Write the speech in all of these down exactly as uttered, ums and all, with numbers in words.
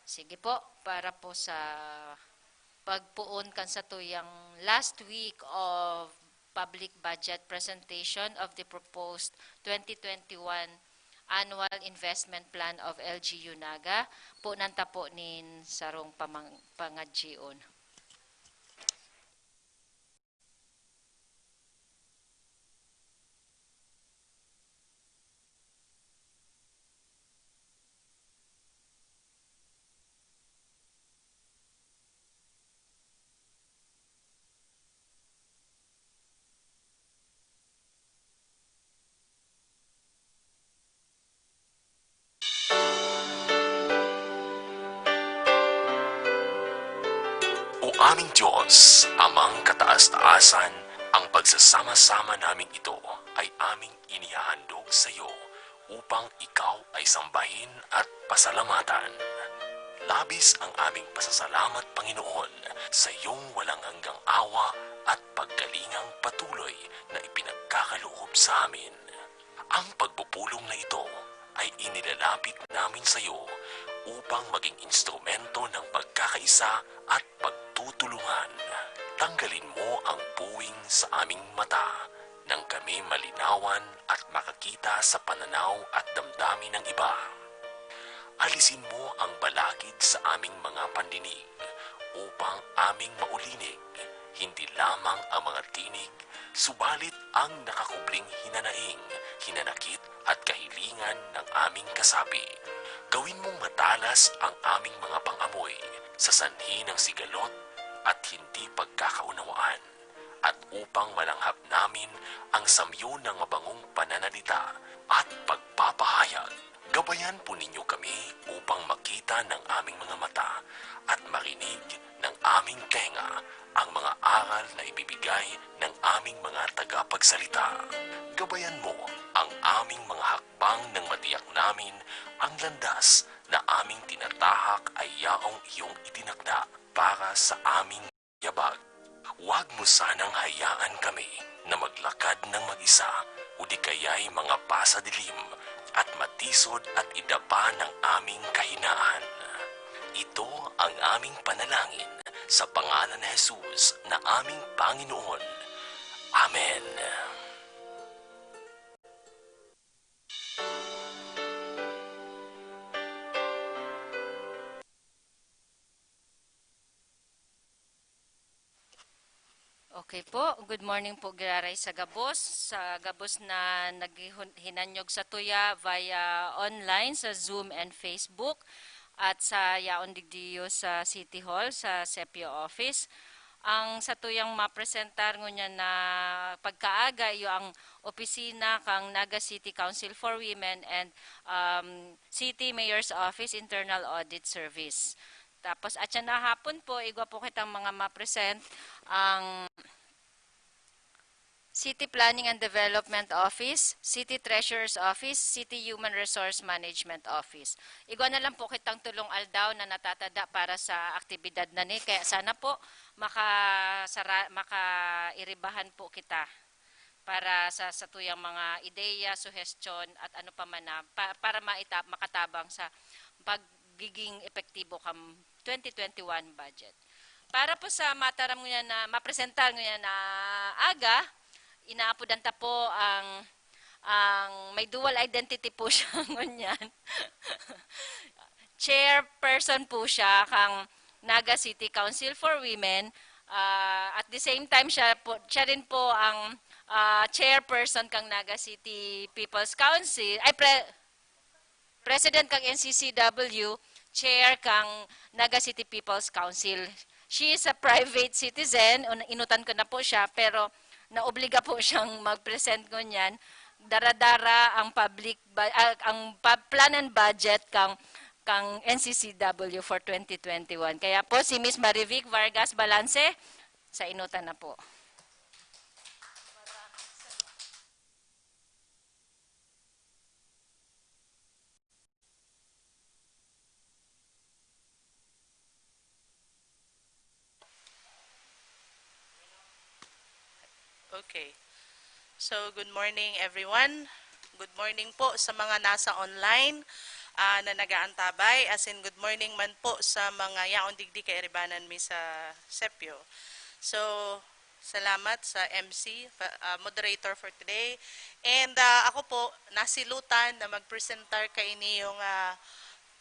Sige po, para po sa pagpoon kan satuyang last week of public budget presentation of the proposed twenty twenty-one annual investment plan of L G U Naga, punan ta po nin sarong pamang-, pangadjion. O aming Diyos, Amang kataas-taasan, ang pagsasama-sama naming ito ay aming inihahandog sa iyo upang ikaw ay sambahin at pasalamatan. Labis ang aming pasasalamat, Panginoon, sa iyong walang hanggang awa at paggalingang patuloy na ipinagkakaloob sa amin. Ang pagpupulong na ito ay inilalapit namin sa iyo upang maging instrumento ng pagkakaisa at pagtutulungan. Tanggalin mo ang puwing sa aming mata nang kami malinawan at makakita sa pananaw at damdamin ng iba. Alisin mo ang balakid sa aming mga pandinig upang aming maulinig hindi lamang ang mga tinig, subalit ang nakakubling hinanaing, hinanakit at kahilingan ng aming kasapi. Gawin mong matalas ang aming mga pang-amoy sa sanhi ng sigalot at hindi pagkakaunawaan, at upang malanghap namin ang samyo ng mabangong pananalita at pagpapahayag. Gabayan po ninyo kami upang makita ng aming mga mata at marinig ng aming tenga ang mga aral na ibibigay ng aming mga tagapagsalita. Gabayan mo ang aming mga hakbang nang matiyak namin ang landas na aming tinatahak ay yaong iyong itinakda para sa aming yabag. Huwag mo sanang hayaan kami na maglakad ng mag-isa o di kaya'y mangapa sa dilim at matisod at idapa ng aming kahinaan. Ito ang aming panalangin sa pangalan ni Jesus na aming Panginoon. Amen. Okay po. Good morning po, giraray sa gabos. Sa gabos na naghihon-, hinanyog satuya via online sa Zoom and Facebook at sa yaon digdiyo sa City Hall, sa Sepio Office. Ang satuyang mapresentar ngunyan na pagkaaga iyo ang opisina kang Naga City Council for Women and, um, City Mayor's Office Internal Audit Service. Tapos, atyan na hapon po, igwa po kitang mga ma-present ang City Planning and Development Office, City Treasurer's Office, City Human Resource Management Office. Igwa na lang po kitang tulong aldaw na natatada para sa aktibidad na ni. Kaya sana po, makasara-, makairibahan po kita para sa satuyang mga ideya, suhestyon, at ano pa man na, pa-, para maita-, makatabang sa pagiging epektibo kan twenty twenty-one budget. Para po sa mataram ngunyan na, mapresentar ngunyan na aga, inaapodan ta po ang, ang may dual identity po siya ngunyan. Chairperson po siya kang Naga City Council for Women. Ah, at the same time, siya po, siya rin po ang, ah, chairperson kang Naga City People's Council, ay, pre-, president kang N C C W, chair kang Naga City People's Council. She is a private citizen, un-, inutan ko na po siya, pero naobliga po siyang mag-present ngunyan. Dara-dara ang public ba-, ah, ang pub-, plan and budget kang, kang N C C W for twenty twenty-one. Kaya po si Miss Marivic Vargas Balance, sa inutan na po. Okay. So, good morning, everyone. Good morning po sa mga nasa online. ah, na nagaantabay. As in, good morning man po sa mga yaon digdi kairibanan mi sa Sepio. So, salamat sa M C, pa- ah, moderator for today. And ah, ako po, nasilutan na magpresentar kaini yung ah,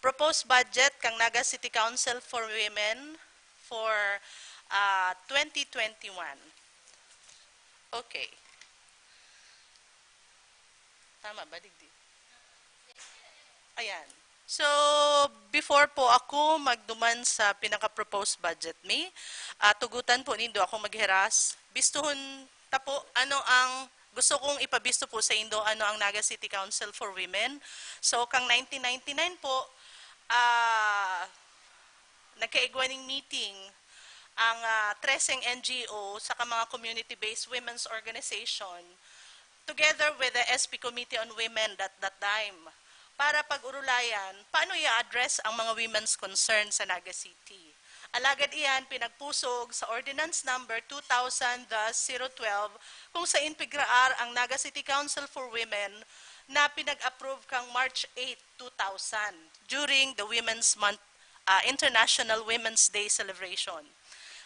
proposed budget kang Naga City Council for Women for ah, twenty twenty-one. Okay. Tama ba, digdi? Ayan. So, before po ako magduman sa pinaka-proposed budget mi, ah, tugutan po nindo akong maghiras. Bistuhon ta po ano ang gusto kong ipabisto po sa indo, ano ang Naga City Council for Women. So, kang nineteen ninety-nine po, ah, nagkaigwa ning meeting ang ah, treseng N G O saka mga community-based women's organization together with the S P Committee on Women that, that time para pag-urulayan paano i-address ang mga women's concern sa Naga City. Alagad iyan pinagpusog sa Ordinance Number two thousand twelve kung sain pigraar ang Naga City Council for Women na pinag-approve kang March eight, two thousand during the Women's Month, ah, International Women's Day celebration.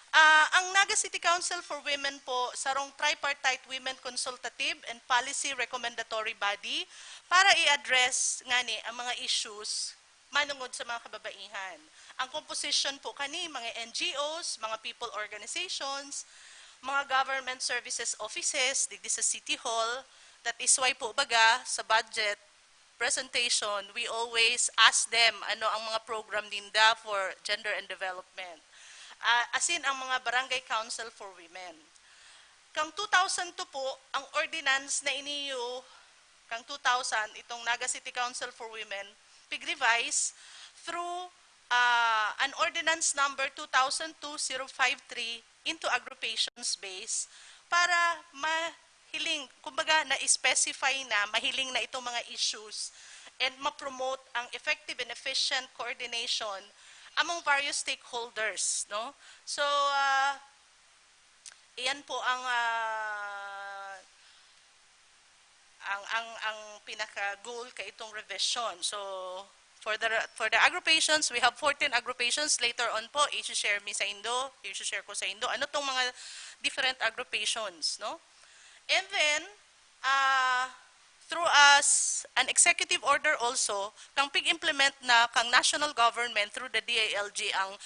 Ah, ang Naga City Council for Women po, sarong tripartite women consultative and policy recommendatory body para i-address ngani ang mga issues manungod sa mga kababaihan. Ang composition po kani, mga N G Os, mga people organizations, mga government services offices digdi sa City Hall, that is why po baga sa budget presentation, we always ask them ano ang mga program ninda for gender and development. Ah, asin ang mga barangay council for women. Kang two thousand two po, ang ordinance na iniyo kang two thousand, itong Naga City Council for Women, pig-revise through ah, an Ordinance Number two thousand two zero five three into aggrupations base para mahiling, kumbaga na-specify na, mahiling na itong mga issues and ma-promote ang effective and efficient coordination among various stakeholders, no? So, ah, iyan po ang ah, ang ang ang pinaka goal ka itong revision. So for the for the aggrupations, we have fourteen aggrupations. Later on po, i-share mi sa indo, i-share ko sa indo ano tong mga different aggrupations, no? And then uh, through us an executive order also kang pig-implement na kang national government through the D I L G ang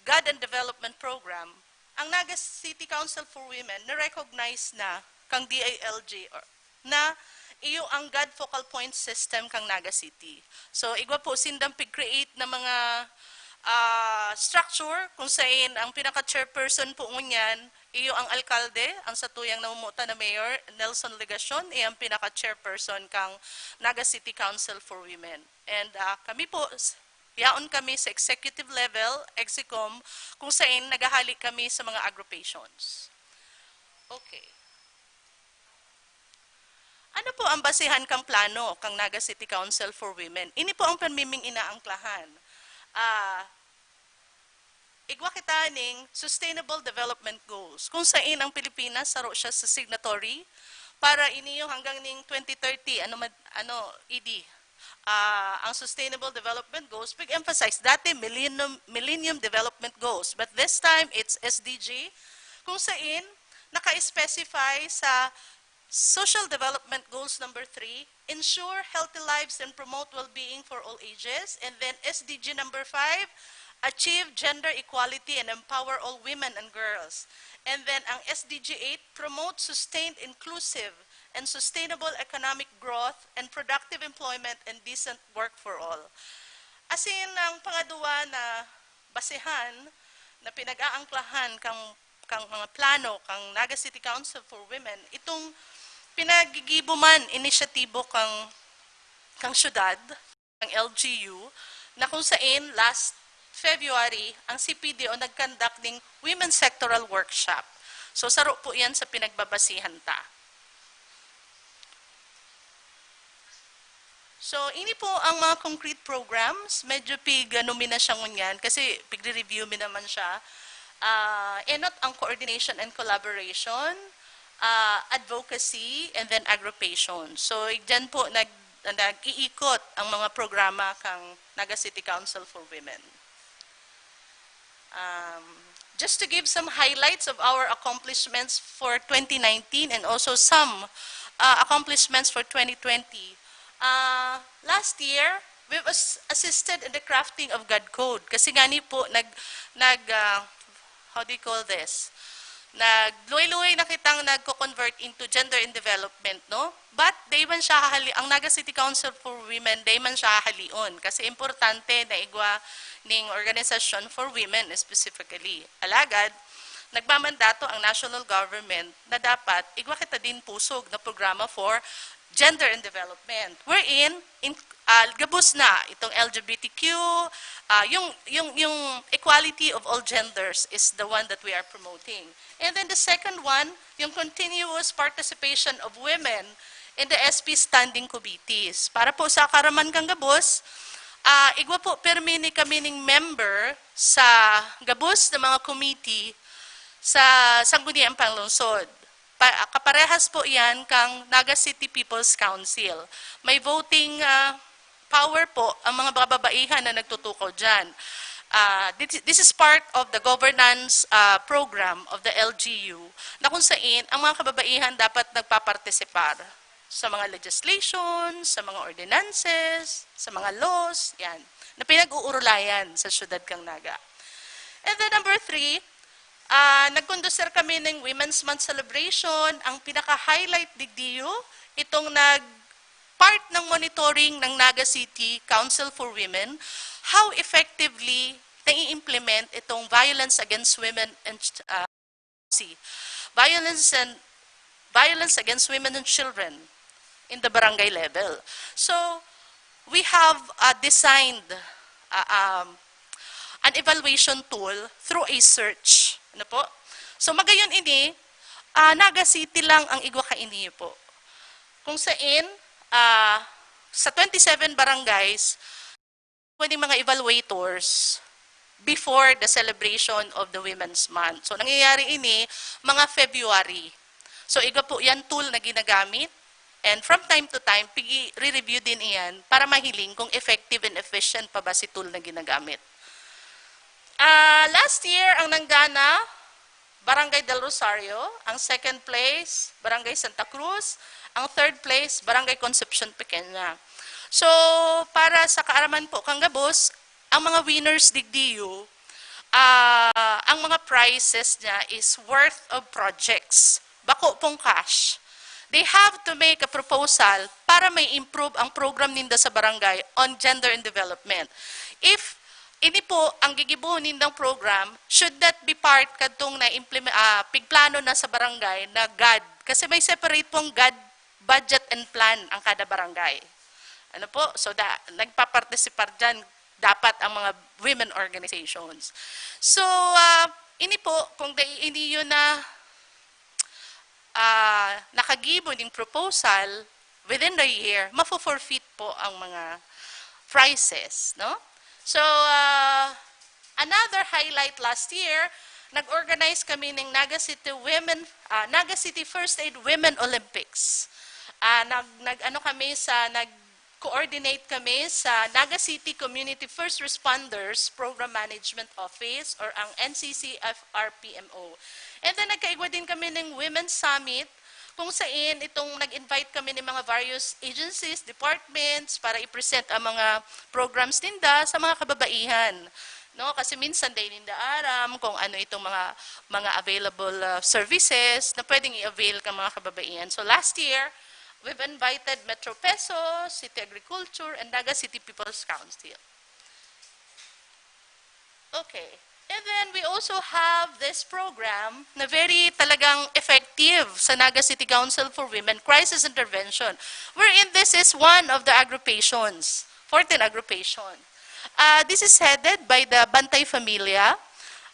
God and Development Program, ang Naga City Council for Women na-recognize na kang D I L G or na iyo ang God focal point system kang Naga City. So, igwa po sindang pig-create na mga ah, structure kung sain ang pinaka-chairperson po ngunyan, iyo ang alkalde, ang satuyang namumuta na mayor, Nelson Legacion, iyo ang pinaka-chairperson kang Naga City Council for Women. And ah, kami po, s- yaon kami sa executive level, execom, kung sain naghahali kami sa mga aggrupations. Okay. Ano po ang basehan kang plano kang Naga City Council for Women? Ini po ang pamiming inaangklahan. Ah, igwa kita ning Sustainable Development Goals, kung sain ang Pilipinas saro siya sa signatory para iniyo hanggang ning twenty thirty, ano, mad- ano, E D. Ah, ang Sustainable Development Goals, big emphasize, dati Millennium, Millennium Development Goals, but this time it's S D G, kung sain naka-specify sa Social Development Goals number three, ensure healthy lives and promote well-being for all ages. And then S D G number five, achieve gender equality and empower all women and girls. And then ang S D G eight, promote sustained, inclusive, and sustainable economic growth and productive employment and decent work for all. Asin ang pangadwa na basehan na pinag-aangklahan kang kang mga plano kang Naga City Council for Women, itong pinagigibo man inisyatibo kang kang syudad, kang L G U, na kung sain last February ang C P D O nag-conduct ning Women Sectoral Workshop. So saro po yan sa pinagbabasihan ta. So, ini po ang mga concrete programs. Medyo pig-ano mi na siya ngunyan kasi pigre-review mi naman siya. Ah, enot ang coordination and collaboration, ah, advocacy, and then aggrupations. So, diyan po nag na nag-iikot ang mga programa kang Naga City Council for Women. Um, just to give some highlights of our accomplishments for twenty nineteen and also some uh, accomplishments for twenty twenty. Uh, last year, we've as- assisted in the crafting of God Code. Kasi nga ni po, nag, nag, uh, how do you call this? Nagluway-luway na kitang nagko-convert into gender and development, no? But, di man siya hahali, ang Naga City Council for Women, di man siya hahalion. Kasi importante na igwa ning organisasyon for women specifically. Alagad, nagmamandato ang national government na dapat igwa kita din pusog na programa for gender and development. Wherein, in, uh, gabos na itong L G B T Q, uh, yung, yung, yung equality of all genders is the one that we are promoting. And then the second one, yung continuous participation of women in the S P standing committees. Para po sa kaaraman kang gabos, uh, igwa po permi ni kami ning member sa gabos na mga committee sa Sangguniang Panglungsod. Pa, kaparehas po yan kang Naga City People's Council. May voting uh, power po ang mga kababaihan na nagtutukaw dyan. Uh, this, this is part of the governance uh, program of the L G U na kung sain ang mga kababaihan dapat nagpapartisipar sa mga legislation, sa mga ordinances, sa mga laws, yan, na pinag-uurulayan sa syudad kang Naga. And then number three, uh, nagkondusir kami ng Women's Month celebration. Ang pinaka-highlight digdiyo, itong nag part ng monitoring ng Naga City Council for Women, how effectively nai-implement itong violence against women and uh, see, violence and violence against women and children in the barangay level. So, we have uh, designed uh, um, an evaluation tool through a search. Ano po? So, magayon ini, uh, Naga City lang ang igwa kaini po. Kung sain, uh, sa twenty-seven barangays, pwedeng mga evaluators before the celebration of the Women's Month. So, nangyayari ini mga February. So, igwa po yan tool na ginagamit. And from time to time, pigi-review din iyan para mahiling kung effective and efficient pa ba si tool na ginagamit. Uh, last year, ang nanggana, Barangay Del Rosario, ang second place, Barangay Santa Cruz, ang third place, Barangay Concepcion Pequeña. So, para sa kaaraman po kang gabos, ang mga winners digdiyo, uh, ang mga prizes niya is worth of projects. Bako pong cash. They have to make a proposal para may improve ang program ninda sa barangay on gender and development. If ini po ang gigibohon nindang program, should that be part kadtong na implement, uh, pigplano na sa barangay na GAD? Kasi may separate pong GAD budget and plan ang kada barangay. Ano po? So, da, nagpapartisipar dyan dapat ang mga women organizations. So, uh, ini po, kung dai ini yun na uh, nakagibo ning proposal, within the year, mafo-forfeit po ang mga prizes, no? So, uh, another highlight last year, nag-organize kami ng Naga City Women, uh, Naga City First Aid Women Olympics. Uh, nag, nag ano kami sa nag coordinate kami sa Naga City Community First Responders Program Management Office or ang N C C F R P M O. And then nagkaigwa din kami ng Women's Summit kung sain itong nag-invite kami ng mga various agencies, departments para i-present ang mga programs ninda sa mga kababaihan. No, kasi minsan dai ninda aram kung ano itong mga mga available uh, services na pwedeng i-avail kang mga kababaihan. So last year, we've invited Metro Peso, City Agriculture, and Naga City People's Council. Okay. And then we also have this program na very talagang effective sa Naga City Council for Women, Crisis Intervention, wherein this is one of the agrupations, fourteen agrupation. Uh, this is headed by the Bantay Familia,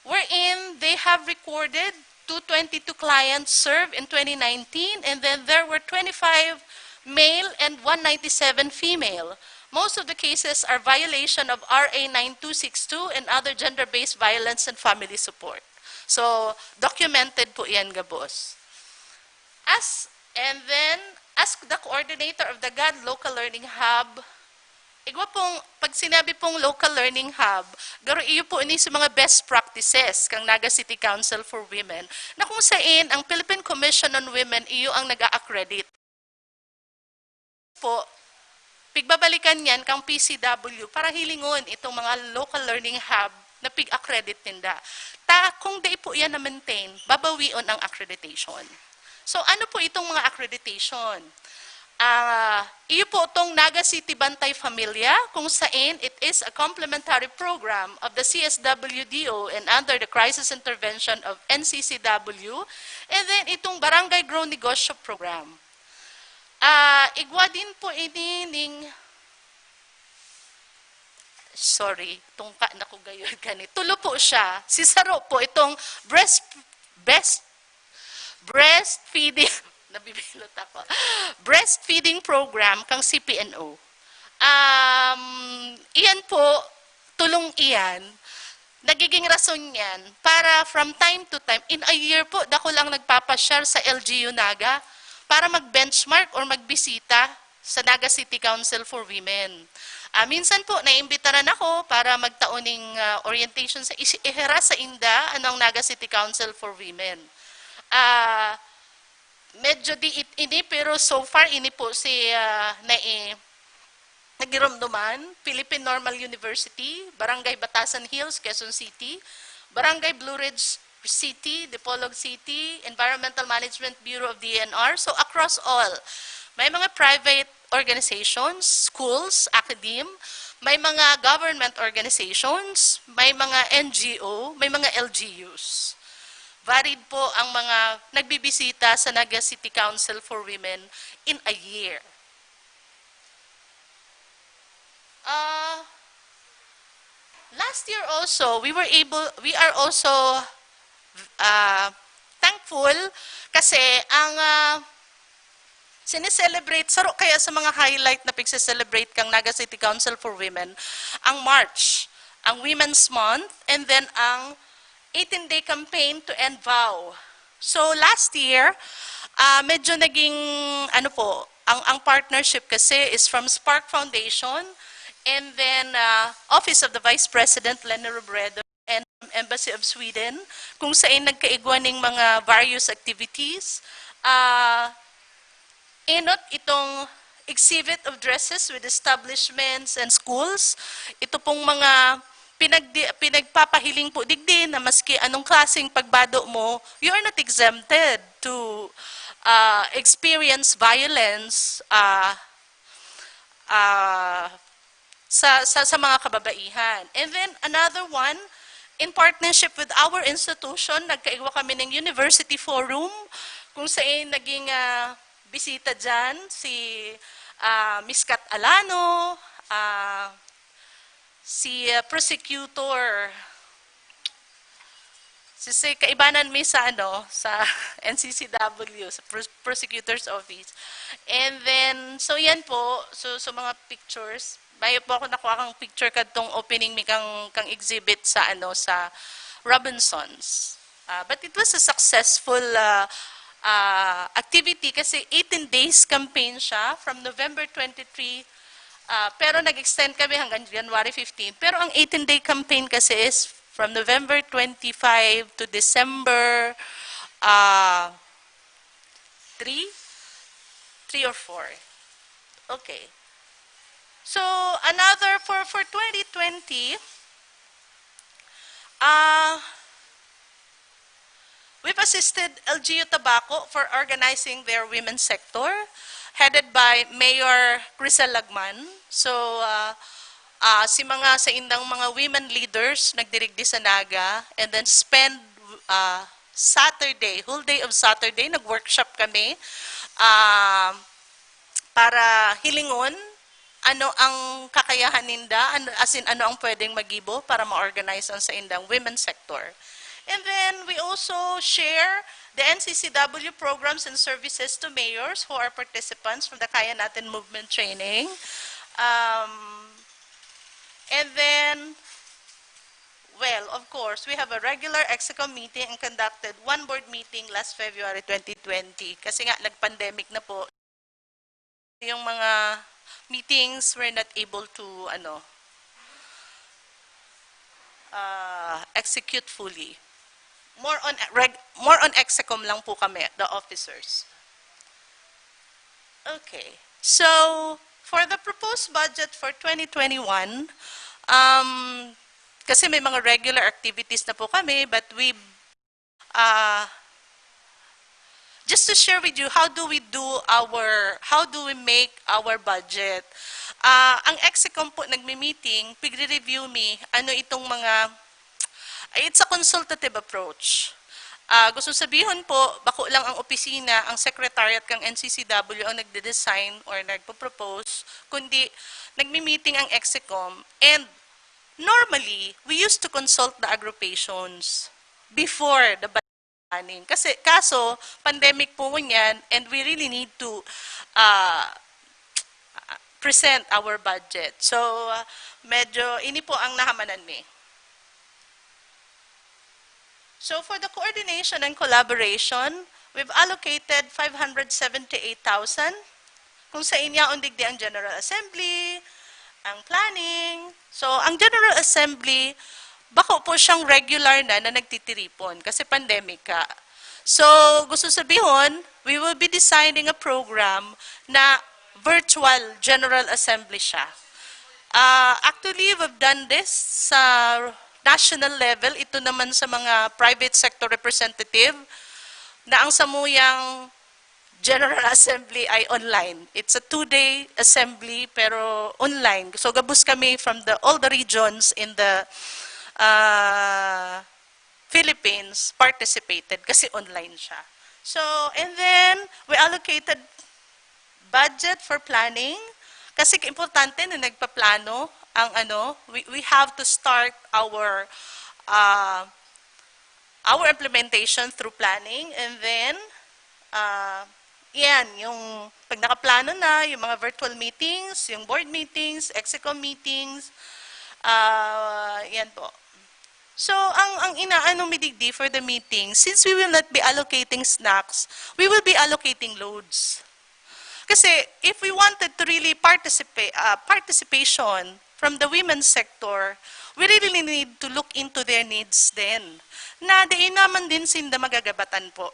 wherein they have recorded two twenty-two clients served in twenty nineteen, and then there were twenty-five male and one ninety-seven female. Most of the cases are violation of R A nine two six two and other gender-based violence and family support. So, documented po yan, gabos. As, and then, As the coordinator of the GAD Local Learning Hub, igwa pong, pag sinabi pong Local Learning Hub, garo iyo po ini sa mga best practices kang Naga City Council for Women, na kung sain ang Philippine Commission on Women iyo ang nag-a-accredit po, pigbabalikan niyan kang P C W para hilingon itong mga local learning hub na pig-accredit ninda. Ta, kung dai po yan na-maintain, babawion ang accreditation. So, ano po itong mga accreditation? Ah, iyo po itong Naga City Bantay Familia, kung sain it is a complementary program of the C S W D O and under the Crisis Intervention of N C C W, and then itong Barangay Grow Negosyo Program. Ah, igwa din po ini ning, sorry, tungka na ko gayod gani. Tulo po siya. Si saro po itong breast, best, breastfeeding, nabibilot ako. Breastfeeding program kang C P N O. Um, iyan po, tulong iyan, nagiging rason yan para from time to time, in a year po, dako lang nagpapasyar sa L G U Naga para mag-benchmark or magbisita sa Naga City Council for Women. Ah, minsan po, naimbitaran ako para magtao ning, ah, orientation sa isi-, ihera sa inda ano ang Naga City Council for Women. Ah, medyo di it-, ini, pero so far, ini po si, ah, nai-, nagiromdoman, Philippine Normal University, Barangay Batasan Hills, Quezon City, Barangay Blue Ridge City, Dipolog City, Environmental Management Bureau of D E N R. So, across all, may mga private organizations, schools, academe, may mga government organizations, may mga N G O, may mga L G Us. Varied po ang mga nagbibisita sa Naga City Council for Women in a year. Ah, last year also, we were able, we are also, ah, thankful kasi ang, ah, sineselebrate, saro kaya sa mga highlight na pigse-celebrate kang Naga City Council for Women, ang March, ang Women's Month, and then ang eighteen-day campaign to end vow. So, last year, ah, medyo naging, ano po, ang, ang partnership kasi is from Spark Foundation and then, ah, Office of the Vice President, Leni Robredo, and Embassy of Sweden, kung sain nagkaigwa ning mga various activities. Ah, enot itong exhibit of dresses with establishments and schools. Ito pong mga pinagdi-, pinagpapahiling po digdi na maski anong klaseng pagbado mo, you are not exempted to, ah, experience violence, ah, ah, sa, sa, sa mga kababaihan. And then another one, in partnership with our institution, nagkaigwa kami ng University Forum, kung sain naging, ah, bisita diyan si, ah, Miss Kat Alano, ah, si, ah, Prosecutor, si, si kaibanan mi sa, ano, sa N C C W, sa Pros-, Prosecutor's Office. And then, so yan po, so, so mga pictures, mayo po ako nakuha kang picture kadtong opening mi kang, kang exhibit sa, ano, sa Robinsons. Ah, but it was a successful, ah, ah, activity kasi eighteen days campaign siya from November twenty-three, ah, pero nag-extend kami hanggang January fifteen. Pero ang eighteen-day campaign kasi is from November twenty-five to December, ah, three? Three or four. Okay. So, another for, for twenty twenty, ah, we've assisted L G U Tabaco for organizing their women's sector, headed by Mayor Crisel Lagman. So, ah, ah, si mga sa indang mga women leaders nagdirigdi sa Naga, and then spend, ah, Saturday, whole day of Saturday, nag-workshop kami, ah, para hilingon ano ang kakayahan ninda, ano, as in, ano ang pwedeng magibo para ma-organize ang sa indang women sector. And then, we also share the N C C W programs and services to mayors who are participants from the Kaya Natin Movement training. Um, and then, well, of course, we have a regular EXCOM meeting and conducted one board meeting last February twenty twenty. Kasi nga, nag-pandemic na po. yung mga meetings were not able to, ano, uh, execute fully. More on reg-, more on execom lang po kami, the officers. Okay. So, for the proposed budget for twenty twenty-one, um, kasi may mga regular activities na po kami, but we, uh, just to share with you, how do we do our, how do we make our budget? Ah, ang execom po nagmi-meeting, pigre-review mi ano itong mga, it's a consultative approach. Ah, gusto sabihon po, bako lang ang opisina, ang secretariat kang N C C W ang nagde-design or nagpo-propose, kundi nagmi-meeting ang execom. And normally, we used to consult the agrupations before the planning. Kasi, kaso, pandemic po ngunyan, and we really need to, ah, present our budget. So, ah, medyo, ini po ang nahamanan mi. So, for the coordination and collaboration, we've allocated five hundred seventy-eight thousand. Kung sa inyo, digdi ang General Assembly, ang planning. So, ang General Assembly, bako po siyang regular na, na nagtitiripon kasi pandemic ka. So, gusto sabihon, we will be designing a program na virtual General Assembly siya. Ah, actually, we've done this sa national level. Ito naman sa mga private sector representative na ang samuyang General Assembly ay online. It's a two-day assembly, pero online. So, gabos kami from the, all the regions in the, ah, Philippines participated kasi online siya. So, and then, we allocated budget for planning kasi importante na nagpaplano ang ano, we, we have to start our, ah, our implementation through planning, and then, ah, yan, yung pag nakaplano na, yung mga virtual meetings, yung board meetings, execom meetings, ah, yan po. So, ang, ang inaano mi digdi for the meeting, since we will not be allocating snacks, we will be allocating loads. Kasi, if we wanted to really participate, ah, participation from the women's sector, we really need to look into their needs din. Na diin naman din sinda magagabatan po.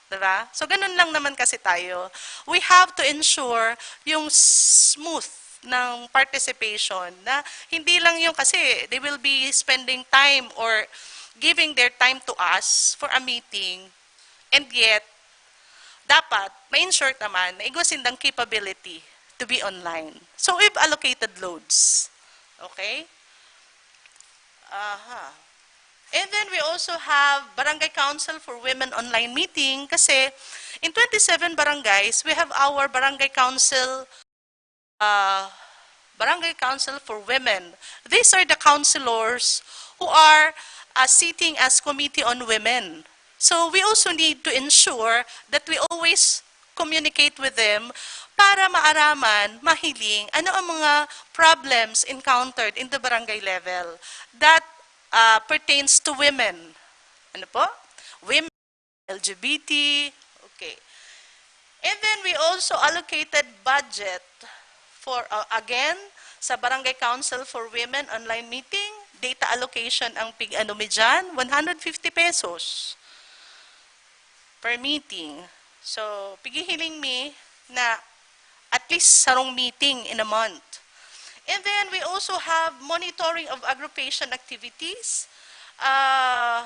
Diba? So, ganun lang naman kasi tayo. We have to ensure yung smooth ng participation na hindi lang yung kasi they will be spending time or giving their time to us for a meeting, and yet, dapat ma-ensure naman na igwa sindang capability to be online. So, we've allocated loads. Okay? Aha. And then we also have Barangay Council for Women online meeting kasi in twenty-seven barangays, we have our Barangay Council, uh, Barangay Council for Women. These are the councilors who are, uh, sitting as Committee on Women. So we also need to ensure that we always communicate with them para maaraman, mahiling, ano ang mga problems encountered in the barangay level that, uh, pertains to women. Ano po? Women, L G B T. Okay. And then we also allocated budget for, uh, again, sa Barangay Council for Women online meeting, data allocation ang pig-ano mi dyan, one hundred fifty pesos per meeting. So, pighihiling mi na at least sarong meeting in a month. And then we also have monitoring of agrupation activities. Ah,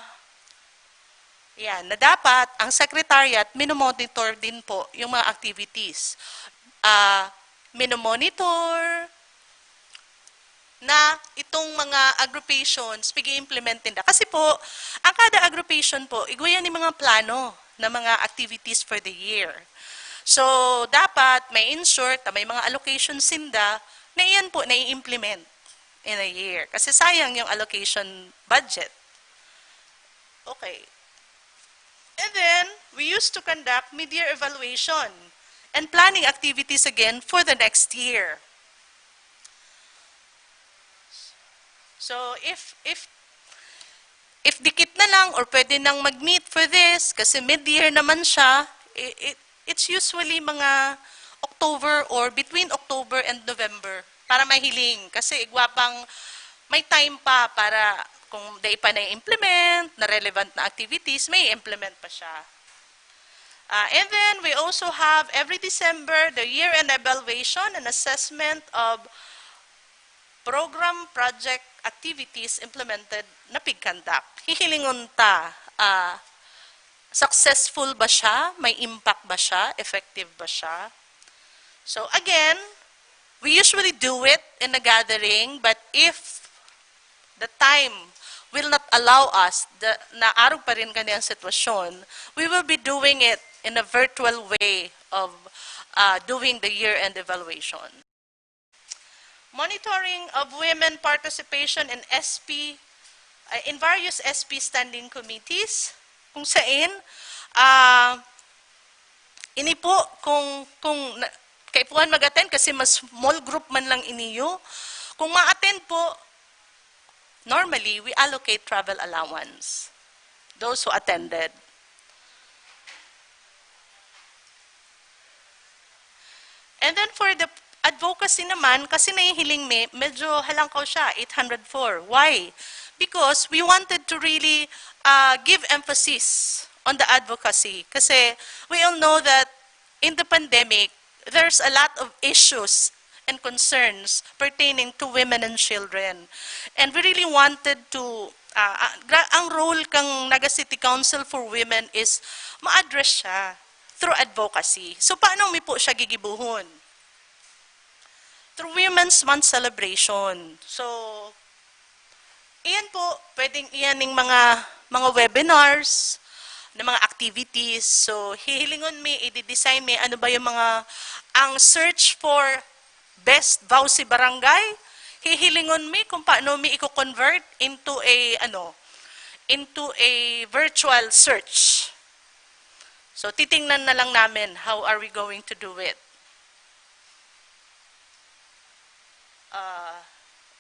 yan, na dapat ang secretariat minomonitor din po yung mga activities. Ah, minomonitor na itong mga agrupations, pig-i-implement ninda. Kasi po, ang kada agrupation po, igwa yan yung mga plano na mga activities for the year. So, dapat may ensure ta may mga allocations sinda na iyan po nai-implement in a year. Kasi sayang yung allocation budget. Okay. And then, we used to conduct mid-year evaluation and planning activities again for the next year. So, if, if, if dikit na lang or pwede nang mag-meet for this, kasi mid-year naman siya, i-, i-, it's usually mga October or between October and November para mahiling. Kasi igwa pang may time pa para kung dai pa na-implement, na relevant na activities, may implement pa siya. Uh, and then we also have every December the year-end evaluation and assessment of program project activities implemented na pig-conduct. Hihilingon ta, uh, successful ba siya? May impact ba siya? Effective ba siya? So again, we usually do it in a gathering, but if the time will not allow us, the, na arog pa rin kanyang sitwasyon, we will be doing it in a virtual way of uh, doing the year-end evaluation. Monitoring of women participation in S P, uh, in various S P standing committees, kung sain, uh, ini po, kung, kung na, kaipuhan mag-attend kasi mas small group man lang iniyo, kung ma-attend po, normally, we allocate travel allowance. Those who attended. And then for the advocacy naman, kasi nahihiling mi, medyo halangkaw siya, eight hundred four. Why? Because we wanted to really uh, give emphasis on the advocacy. Kasi we all know that in the pandemic, there's a lot of issues and concerns pertaining to women and children. And we really wanted to, uh, uh, ang role kang Naga City Council for Women is ma-address siya through advocacy. So, paano mi po siya gigibuhon? Through Women's Month celebration. So, iyan po, pwedeng iyan ning mga, mga webinars, na mga activities. So, hihilingon mi, i-design mi, ano ba yung mga, ang search for best VAWC barangay, hihilingon mi kung paano mi i-convert into a, ano, into a virtual search. So, titingnan na lang namin how are we going to do it. Uh,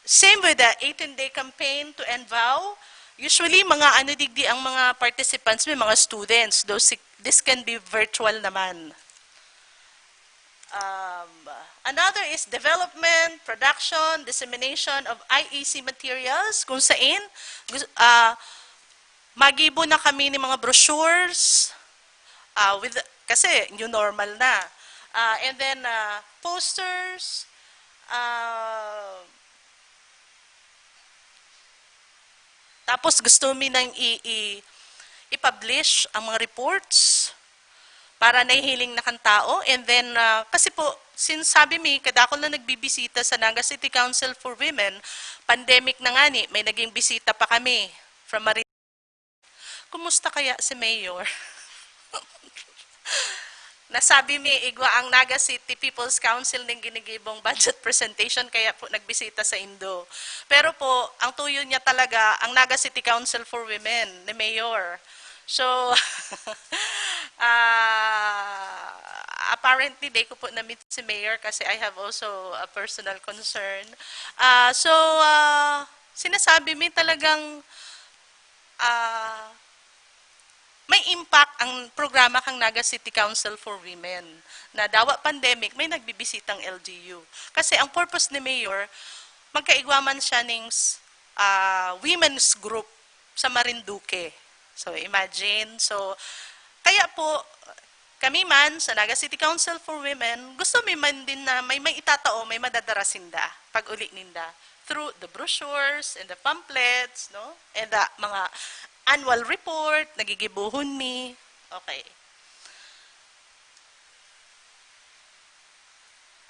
same with the eighteen-day campaign to end VAW. Usually, mga ano digdi ang mga participants, may mga students. Though si- this can be virtual naman. Um, another is development, production, dissemination of I E C materials, kung sain uh, magibo na kami ni mga brochures, uh, with, kasi new normal na. Uh, and then, uh, posters, uh, tapos gusto mi nang i-, i-, i-publish ang mga reports para nahihiling na kan tao. And then, uh, kasi po, since sabi mi, kadakol na nagbibisita sa Naga City Council for Women, pandemic na nga ni, may naging bisita pa kami from Marin-, kumusta kaya si Mayor? Nasabi mi, igwa ang Naga City People's Council ning ginigibong budget presentation, kaya po nagbisita sa Indo. Pero po, ang tuyo niya talaga, ang Naga City Council for Women, ni Mayor. So, uh, apparently, di ko po na-meet si Mayor kasi I have also a personal concern. Uh, so, uh, sinasabi mi talagang uh, may impact ang programa kang Naga City Council for Women na dawa pandemic, may nagbibisitang L G U. Kasi ang purpose ni Mayor, magkaigwa man siya ning uh, women's group sa Marinduque. So, imagine. So, kaya po, kami man sa Naga City Council for Women, gusto mi man din na may, may itatao, may madadara sinda pag uli ninda through the brochures and the pamphlets, no? And the mga annual report, nagigibuhon mi. Okay.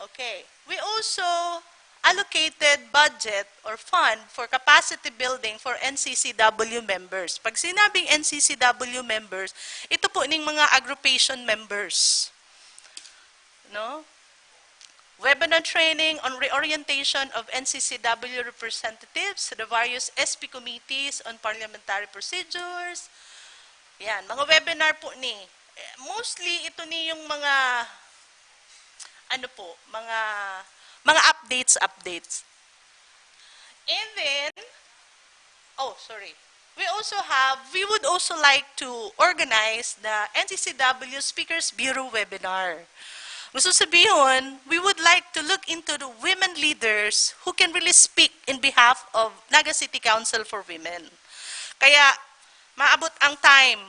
Okay. We also allocated budget or fund for capacity building for N C C W members. Pag sinabing N C C W members, ito po ning mga aggregation members. No? Webinar training on reorientation of N C C W representatives to the various S P committees on parliamentary procedures. Yan, mga webinar po ni. Eh, mostly, ito ni yung mga, ano po, mga, mga updates, updates. And then, oh, sorry. We also have, we would also like to organize the N C C W Speakers Bureau webinar. Gusto sabihon, we would like to look into the women leaders who can really speak in behalf of Naga City Council for Women. Kaya maabot ang time,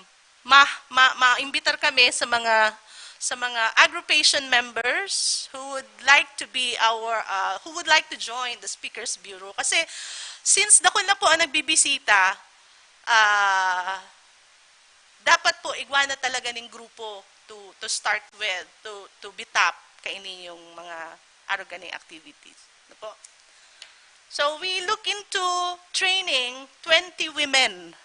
ma, ma, maimbitar kami sa mga sa mga agrupation members who would like to be our uh, who would like to join the speakers bureau, kasi since dakul na po ang nagbibisita, ah, dapat po igwa na talaga ning grupo to to start with, to to be top kaini yung mga arog ganing activities. Ano po? So we look into training twenty women.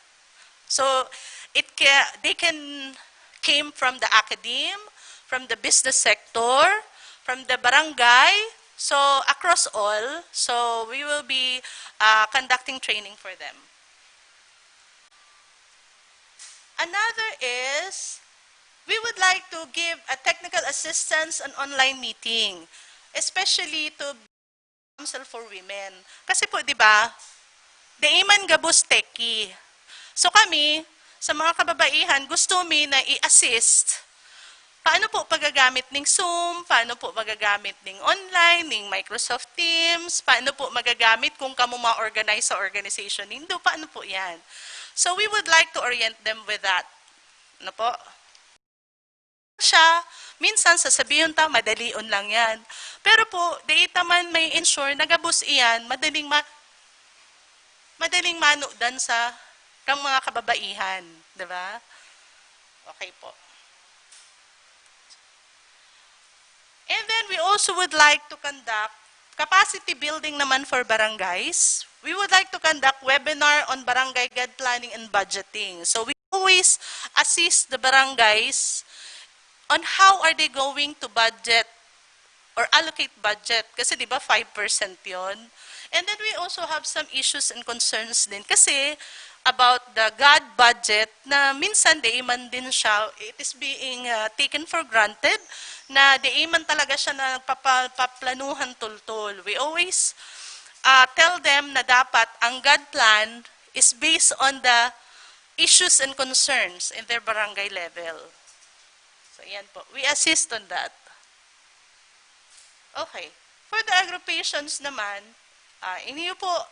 So it ca- they can came from the academe, from the business sector, from the barangay, so across all. So we will be uh, conducting training for them. Another is, we would like to give a technical assistance on online meeting, especially to Council for Women. Kasi po, di ba, dai man gabos techie. So kami, sa mga kababaihan, gusto mi na i-assist. Paano po paggagamit ning Zoom? Paano po magagamit ning online, ning Microsoft Teams? Paano po magagamit kung kamo ma-organize sa organization nindo? Paano po yan? So we would like to orient them with that. Ano po? Siya, minsan sasabihon ta, madalion lang yan. Pero po, dai ta man ma-ensure na gabos iyan, madaling ma- madaling manudan sa kang mga kababaihan, di ba? Okay po. And then we also would like to conduct capacity building naman for barangays. We would like to conduct webinar on barangay gad planning and budgeting. So we always assist the barangays on how are they going to budget or allocate budget. Kasi di ba five percent yon. And then we also have some issues and concerns din. Kasi about the gad budget na minsan dai man din siya, it is being uh, taken for granted na dai man talaga siya nagpapaplanuhan tultol. We always uh, tell them na dapat ang gad plan is based on the issues and concerns in their barangay level. So, yan po. We assist on that. Okay. For the agrupations naman, uh, iniyo po,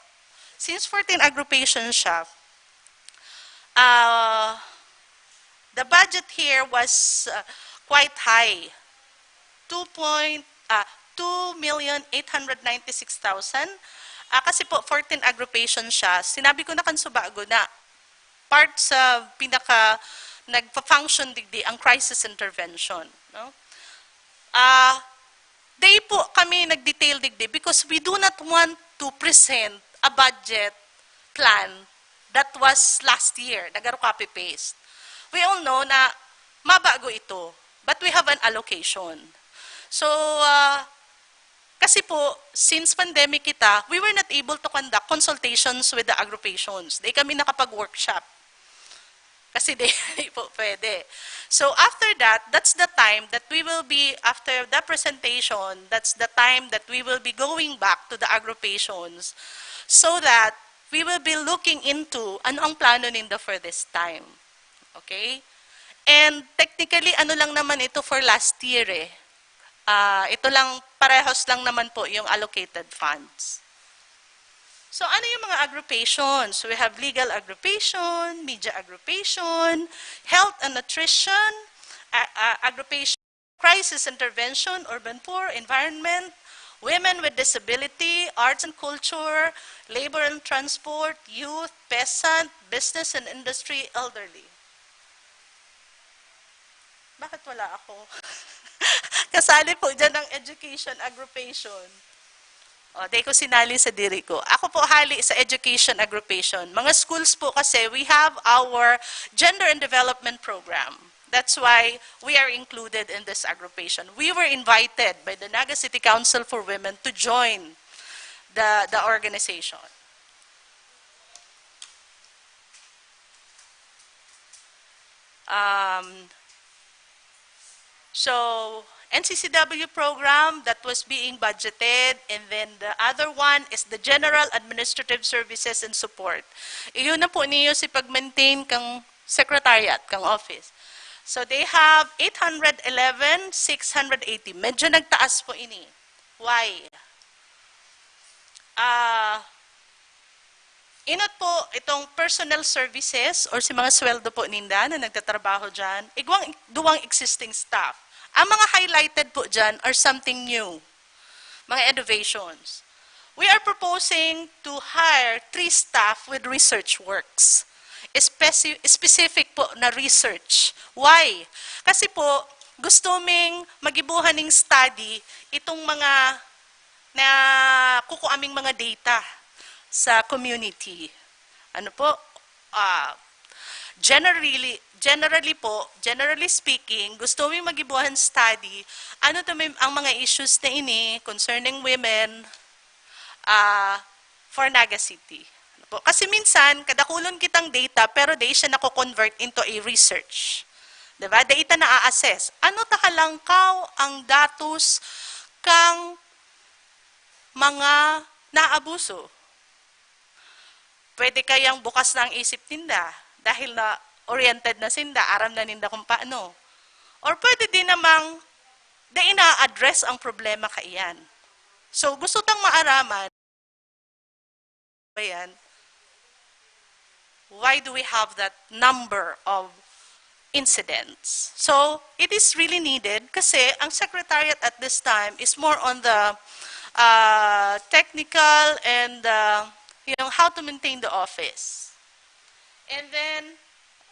since fourteen agrupations siya, uh, the budget here was uh, quite high. Two point, ah, two million eight hundred ninety-six thousand. Ah, kasi po, fourteen agrupations siya. Sinabi ko na kan subago na part sa pinaka nagpa-function digdi ang crisis intervention, no? Ah, dai po kami nag-detail digdi because we do not want to present a budget plan that was last year, nagaro copy-paste. We all know na mabago ito, but we have an allocation. So, ah, kasi po, since pandemic kita, we were not able to conduct consultations with the agrupations. Dai kami nakapag-workshop. Kasi dai po pwede. So after that, that's the time that we will be, after the presentation, that's the time that we will be going back to the agrupations so that we will be looking into ano ang plano ninda for this time. Okay? And technically, ano lang naman ito for last year eh. Ah, ito lang, parehas lang naman po yung allocated funds. So ano yung mga agrupations? We have legal agrupation, media agrupation, health and nutrition, a- a- agrupation, crisis intervention, urban poor, environment, women with disability, arts and culture, labor and transport, youth, peasant, business and industry, elderly. Bakit wala ako? Kasali po dyan ang education agrupation. O, dai ko sinali sa diri ko. Ako po hali sa education agrupation. Mga schools po kasi, we have our gender and development program. That's why we are included in this agrupation. We were invited by the Naga City Council for Women to join the, the organization. Um, so, N C C W program that was being budgeted, and then the other one is the General Administrative Services and Support. Iyon na po niyo si pag-maintain kang secretariat, kang office. So they have eight hundred eleven, six hundred eighty. Medyo nagtaas po ini. Why? Ah, inot po itong personal services or si mga sweldo po ninda na nagtatrabaho dyan, igwang duwang existing staff. Ang mga highlighted po dyan are something new, mga innovations. We are proposing to hire three staff with research works. Especi- specific po na research. Why? Kasi po, gusto ming magibuhan ng study itong mga na kukuha aming mga data sa community. Ano po? Ah, generally, generally po, generally speaking, gusto ming magibuhan study, ano to may, ang mga issues na ini concerning women, ah, for Naga City. Ano po? Kasi minsan, kadakulon kitang data, pero di siya nako-convert into a research. 'Di ba? Data na a-assess. Ano ta halangkaw ang datos kang mga naabuso? Pwede kayang bukas na ang isip ninda dahil na oriented na sinda, aram na ninda kung paano. Or pwede din namang di ina-address ang problema kaiyan. So, gusto tang maaraman, ba yan? Why do we have that number of incidents? So, it is really needed kasi ang secretariat at this time is more on the uh, technical and uh, yung how to maintain the office. And then,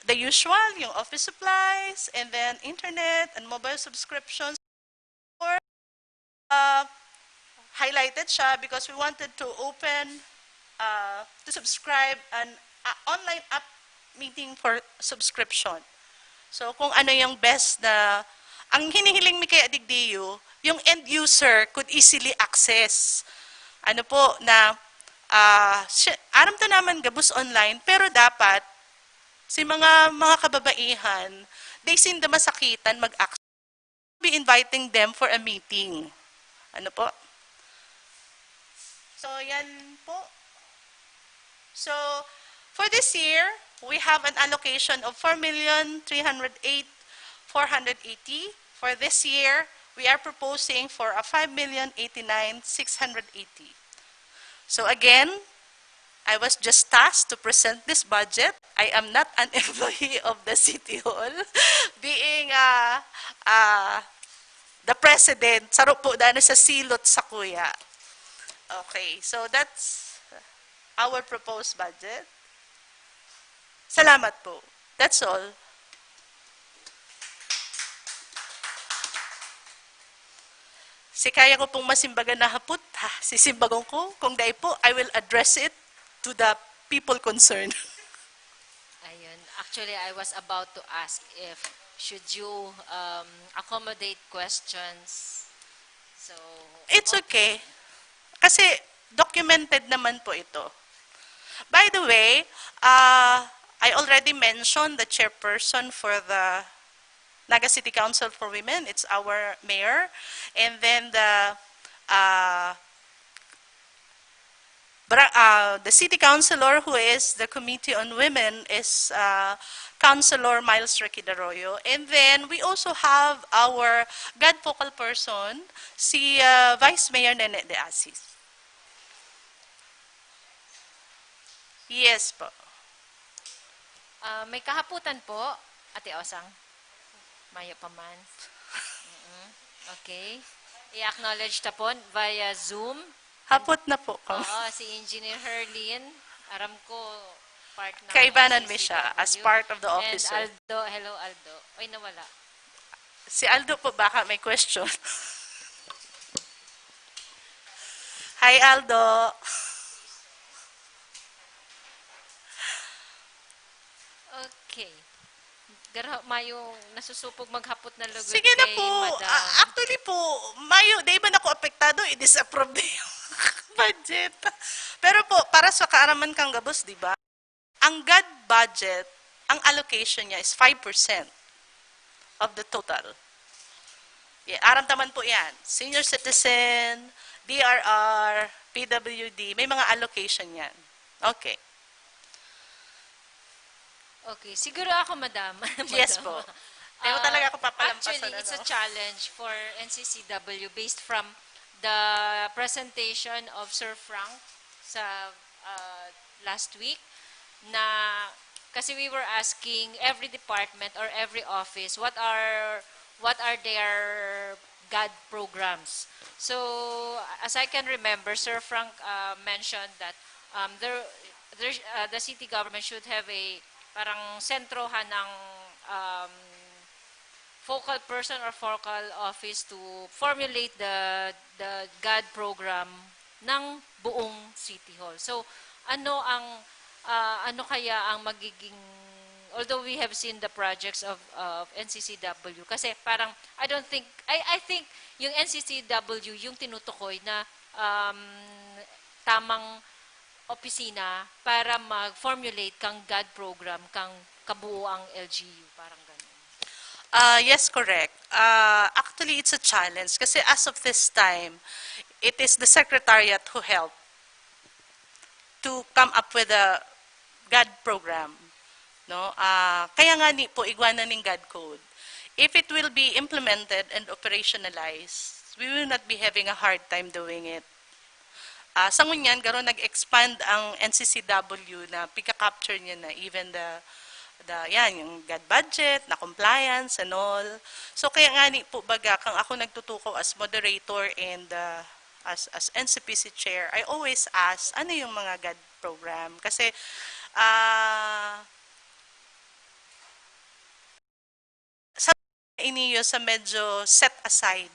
the usual, yung office supplies, and then internet and mobile subscriptions. Or, uh, highlighted siya because we wanted to open, uh, to subscribe an uh, online app meeting for subscription. So, kung ano yung best na, ang hinihiling mi kay Adigdiyo, yung end user could easily access. Ano po, na, ah, si- aram ta naman gabos online, pero dapat, si mga, mga kababaihan, di sinda masakitan mag-access. Be inviting them for a meeting. Ano po? So, yan po. So, for this year, we have an allocation of four million three hundred eight four hundred eighty. For this year, we are proposing for a five million eighty-nine six hundred eighty. So again, I was just tasked to present this budget. I am not an employee of the City Hall. Being uh, uh, the president, saro po dana sa silot sa kuya. Okay, so that's our proposed budget. Salamat po. That's all. Si kaya ko pong masimbagan na hapot, ha, sisimbagon ko. Kung dai po, I will address it to the people concerned. Ayun. Actually, I was about to ask if should you um, accommodate questions. So, It's okay. Kasi documented naman po ito. By the way, uh, I already mentioned the chairperson for the Naga City Council for Women. It's our mayor. And then the uh, bra- uh, the city councilor who is the Committee on Women is uh, Councilor Miles Requidaroyo. And then we also have our God focal person, si uh, Vice Mayor Nene de Asis. Yes po. Ah, may kahaputan po, Ate Osang. Mayo pa man. Mm-mm. Okay. I-acknowledge ta po via Zoom. Hapot na po kamo. Oo, si Engineer Herlin. Aram ko, part ng Kaibanan S mi C C siya as W. part of the And officer. Aldo, hello Aldo. Ay, nawala. Si Aldo po baka may question. Hi, Aldo. Okay. Gara, mayong nasusupog maghapot na lugod Sige na kay po. Madam. Ah, actually po, mayo, di ba nako apektado, i-disapprove na yung budget. Pero po, para sa kaaraman kang gabos, di ba? Ang God budget, ang allocation niya is five percent of the total. Yeah, aram ta man po yan. Senior citizen, D R R, P W D, may mga allocation yan. Okay. Okay, siguro ako, madam. Yes Madam. po. Di mo Uh, talaga ako papalampasan, Actually, it's a ano? Challenge for N C C W based from the presentation of Sir Frank sa uh, last week na kasi we were asking every department or every office what are what are their GAD programs. So, as I can remember, Sir Frank uh, mentioned that um, there, there, uh, the city government should have a parang sentrohan ng um, focal person or focal office to formulate the the GAD program ng buong City Hall. So, ano ang ah, ano kaya ang magiging, although we have seen the projects of of N C C W, kasi parang I don't think I I think yung N C C W yung tinutukoy na um, tamang opisina para mag-formulate kang GAD program kang kabuoang L G U, parang ganun. Uh, yes, correct. Uh, actually, it's a challenge kasi as of this time, it is the secretariat who helped to come up with a GAD program. No? Uh, kaya nga ni po, igwa na ning GAD code. If it will be implemented and operationalized, we will not be having a hard time doing it. Ah, sa ngunyan, garo nag-expand ang N C C W na pika-capture niya na even the, the yan, yung GAD budget, na compliance and all. So, kaya nga ni po baga, kang ako nagtutukaw as moderator and uh, as, as N C P C chair, I always ask, ano yung mga GAD program? Kasi, ah, sa iniyo sa medyo set aside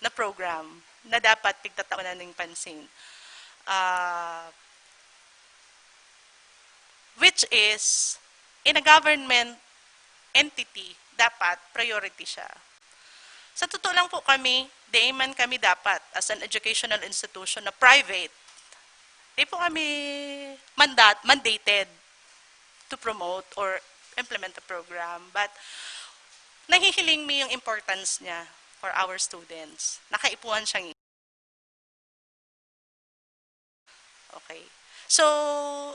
na program na dapat pigtataonan ning pansin. Ah, which is, in a government entity, dapat priority siya. Sa totoo lang po kami, di man kami dapat as an educational institution na private. Di po kami mandat, mandated to promote or implement a program. But nahihiling mi yung importance niya for our students. Nakaipuhan siyang Okay. So,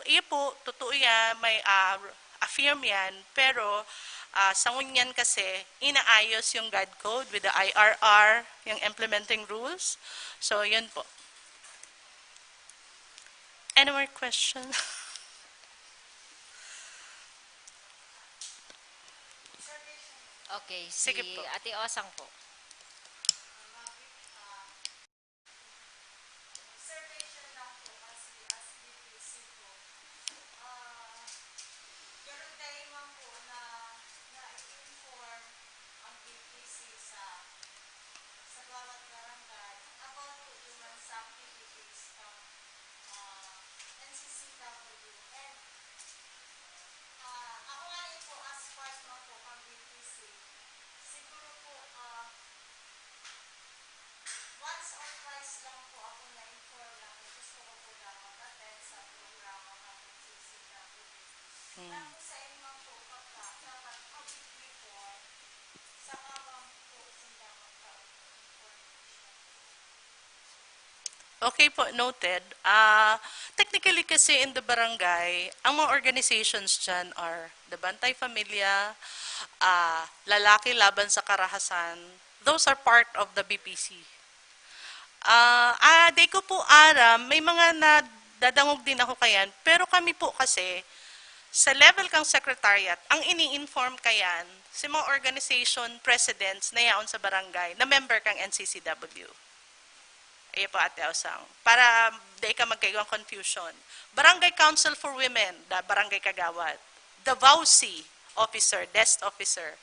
iyo po, totoo yan, may ah, affirm yan, pero ah, sa ngunyan kasi, inaayos yung GAD code with the I R R, yung implementing rules. So, yun po. Any more question? Okay, Sige si po. Ate Osang po. Observation lang po kasi as B P C po, ah, pero dahil man po na na-inform ang B P C sa sa bawat barangay about po naman sa activities ng ah, N C C W. And ah, ako nga rin po as part man po ng B P C, siguro po ah, Once or twice lang po ako na-inform na gusto ko po daw mag-attend sa programa ng N C C W. Tapos sa inyo po, pagka dapat public before, sa kabang po sila magkaroon ng information. Okay po, noted. Ah, technically kasi in the barangay, ang mga organizations dyan are the Bantay Familia, ah, Lalaki Laban sa Karahasan, those are part of the B P C. Ah, ah, di ko po aram, may mga nadadangog din ako kayan, pero kami po kasi, sa level kang secretariat, ang ini-inform kayan, si mga organization presidents na yaon sa barangay, na member kang N C C W. Ayan po, Ate Osang. Para di ka magkaigwang confusion. Barangay Council for Women, the barangay kagawad. The VAWC officer, desk officer.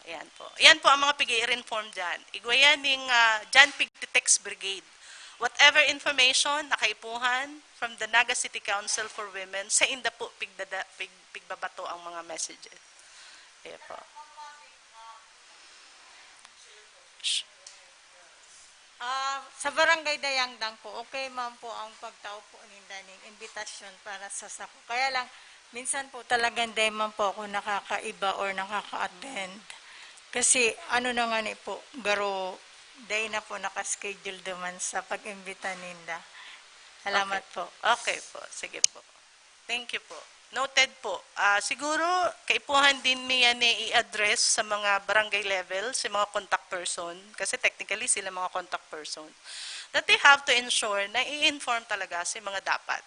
Ayan po. Yan po ang mga pig-i-inform dyan. Igwa yan ning uh, dyan pig-text brigade. Whatever information, nakaipuhan from the Naga City Council for Women, sa inda po pigdada, pig, pigbabato ang mga messages. Ayan po. Ah, sa Barangay Dayangdang po, okay man po ang pagtao po ninda ning imbitasyon para sa sako. Kaya lang, minsan po talagang dai man po ako nakakaiba or nakaka-attend. Kasi ano na nga ni po, garo, dai na po naka-schedule duman sa pag-imbita ninda. Salamat po. Okay po. Sige po. Thank you po. Noted po. Ah, siguro, kaipuhan din niya ni i-address sa mga barangay level, sa mga contact person, kasi technically sila mga contact person, that they have to ensure na i-inform talaga si mga dapat.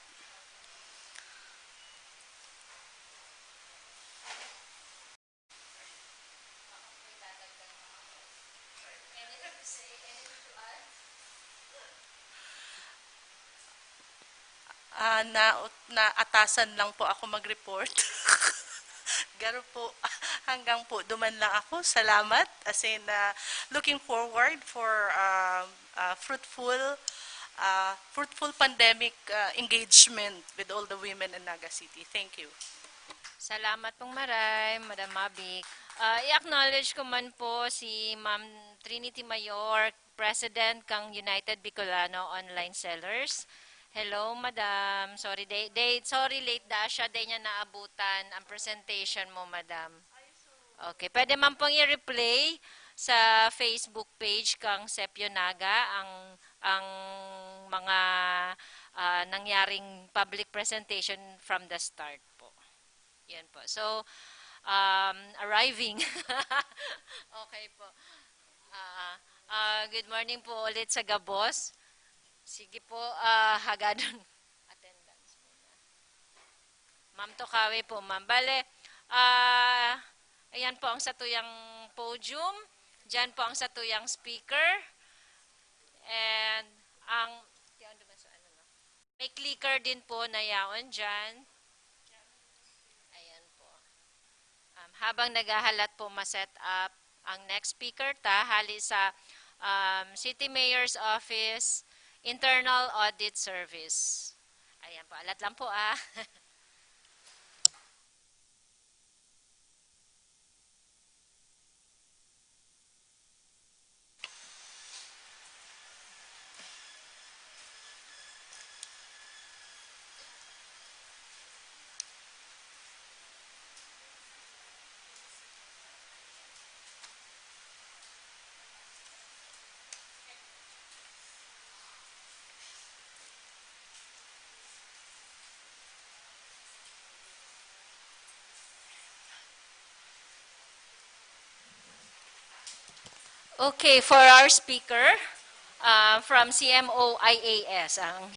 Ah, na, naatasan lang po ako mag-report. Garo po, hanggang po duman lang ako. Salamat. As in, ah, looking forward for, ah, ah, fruitful, ah, fruitful pandemic, ah, engagement with all the women in Naga City. Thank you. Salamat pong maray, Madam Mavic. Ah, i-acknowledge ko man po si Ma'am Trinity Mayor, President kang United Bicolano Online Sellers. Hello, Madam. Sorry, day, day, sorry, late da siya. Day niya naabutan ang presentation mo, Madam. Okay, pwede man pong i-replay sa Facebook page kang Sepio Naga ang, ang mga, ah, nangyaring public presentation from the start po. Yan po. So, um, arriving. Okay po. Ah, ah, good morning po ulit sa gabos. Sige po, ah, hagadon. Attendance muna. Ma'am Tokawi po, ma'am. Bale, ah, ayan po ang satuyang podium. Diyan po ang satuyang speaker. And ang, tiyan doon sa ano, no? May clicker din po na yaon diyan. Ayan po. Um, habang naghahalat po, ma-set up ang next speaker ta, hali sa, um, City Mayor's Office, Internal Audit Service. Ayan po, alat lang po, ah. Okay, for our speaker, uh, from C M O I A S, ang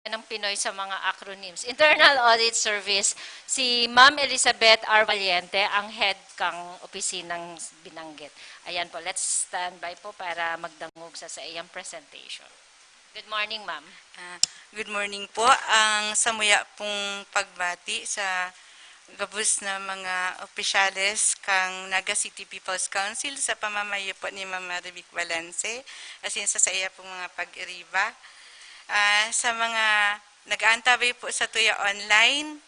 ng Pinoy sa mga acronyms. Internal Audit Service, si Ma'am Elizabeth R. Valiente, ang head kang opisinang binanggit. Ayan po, let's stand by po para magdangog sa, sa iyang presentation. Good morning, ma'am. Ah, good morning po. Ang samuya pong pagbati sa gabos na mga opisyales kang Naga City People's Council sa pamamayo po ni Ma'am Marivic Valence, asin sa saiya pong mga pag-iriba. Ah, sa mga nag-aantabay po sa Tuya Online,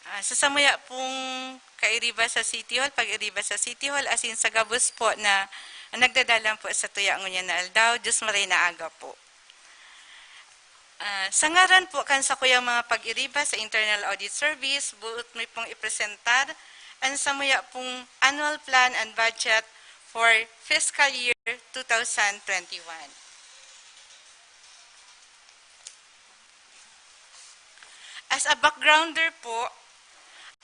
ah, sa samuya pong kairiba sa City Hall, pag-iriba sa City Hall, asin sa gabos po na nagdadalan po sa tuya ngunyan na aldaw, Diyos maray na aga po. Ah, sa ngaran po kan sakuyang mga pag-iriba sa Internal Audit Service, buot mi pong ipresentar an samuya pong annual plan and budget for fiscal year two thousand twenty-one. As a backgrounder po,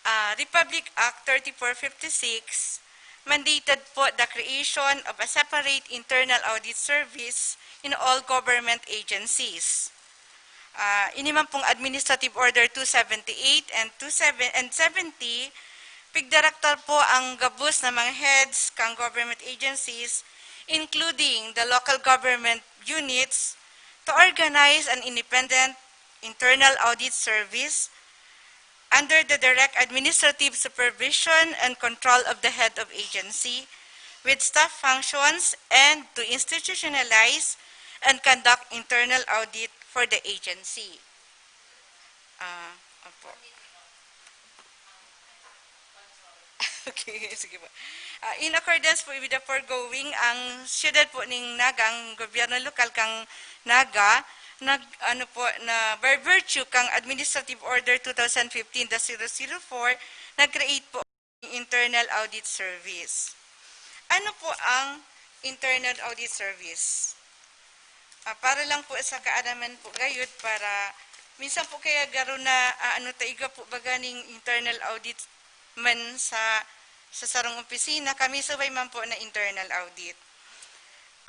ah, Republic Act thirty-four fifty-six mandated po the creation of a separate internal audit service in all government agencies. Ah, ini man pong Administrative Order two seventy-eight and two seven, and seventy, pigdirektar po ang gabos na mga heads kang government agencies, including the local government units, to organize an independent internal audit service under the direct administrative supervision and control of the head of agency, with staff functions, and to institutionalize and conduct internal audit for the agency. Ah, opo. Okay, sige po. Ah, in accordance po with the foregoing, ang siyudad po ning Naga, ang gobyerno lokal kang Naga, nag, ano po, na by virtue kang Administrative Order two thousand fifteen dash zero zero four, nag-create po ng Internal Audit Service. Ano po ang Internal Audit Service? Ah, para lang po sa kaalaman po gayud, para Minsan po kaya garo na, ah, ano, ta igwa po baga ning internal audit man sa, sa sarong opisina, kami sabay man po na internal audit.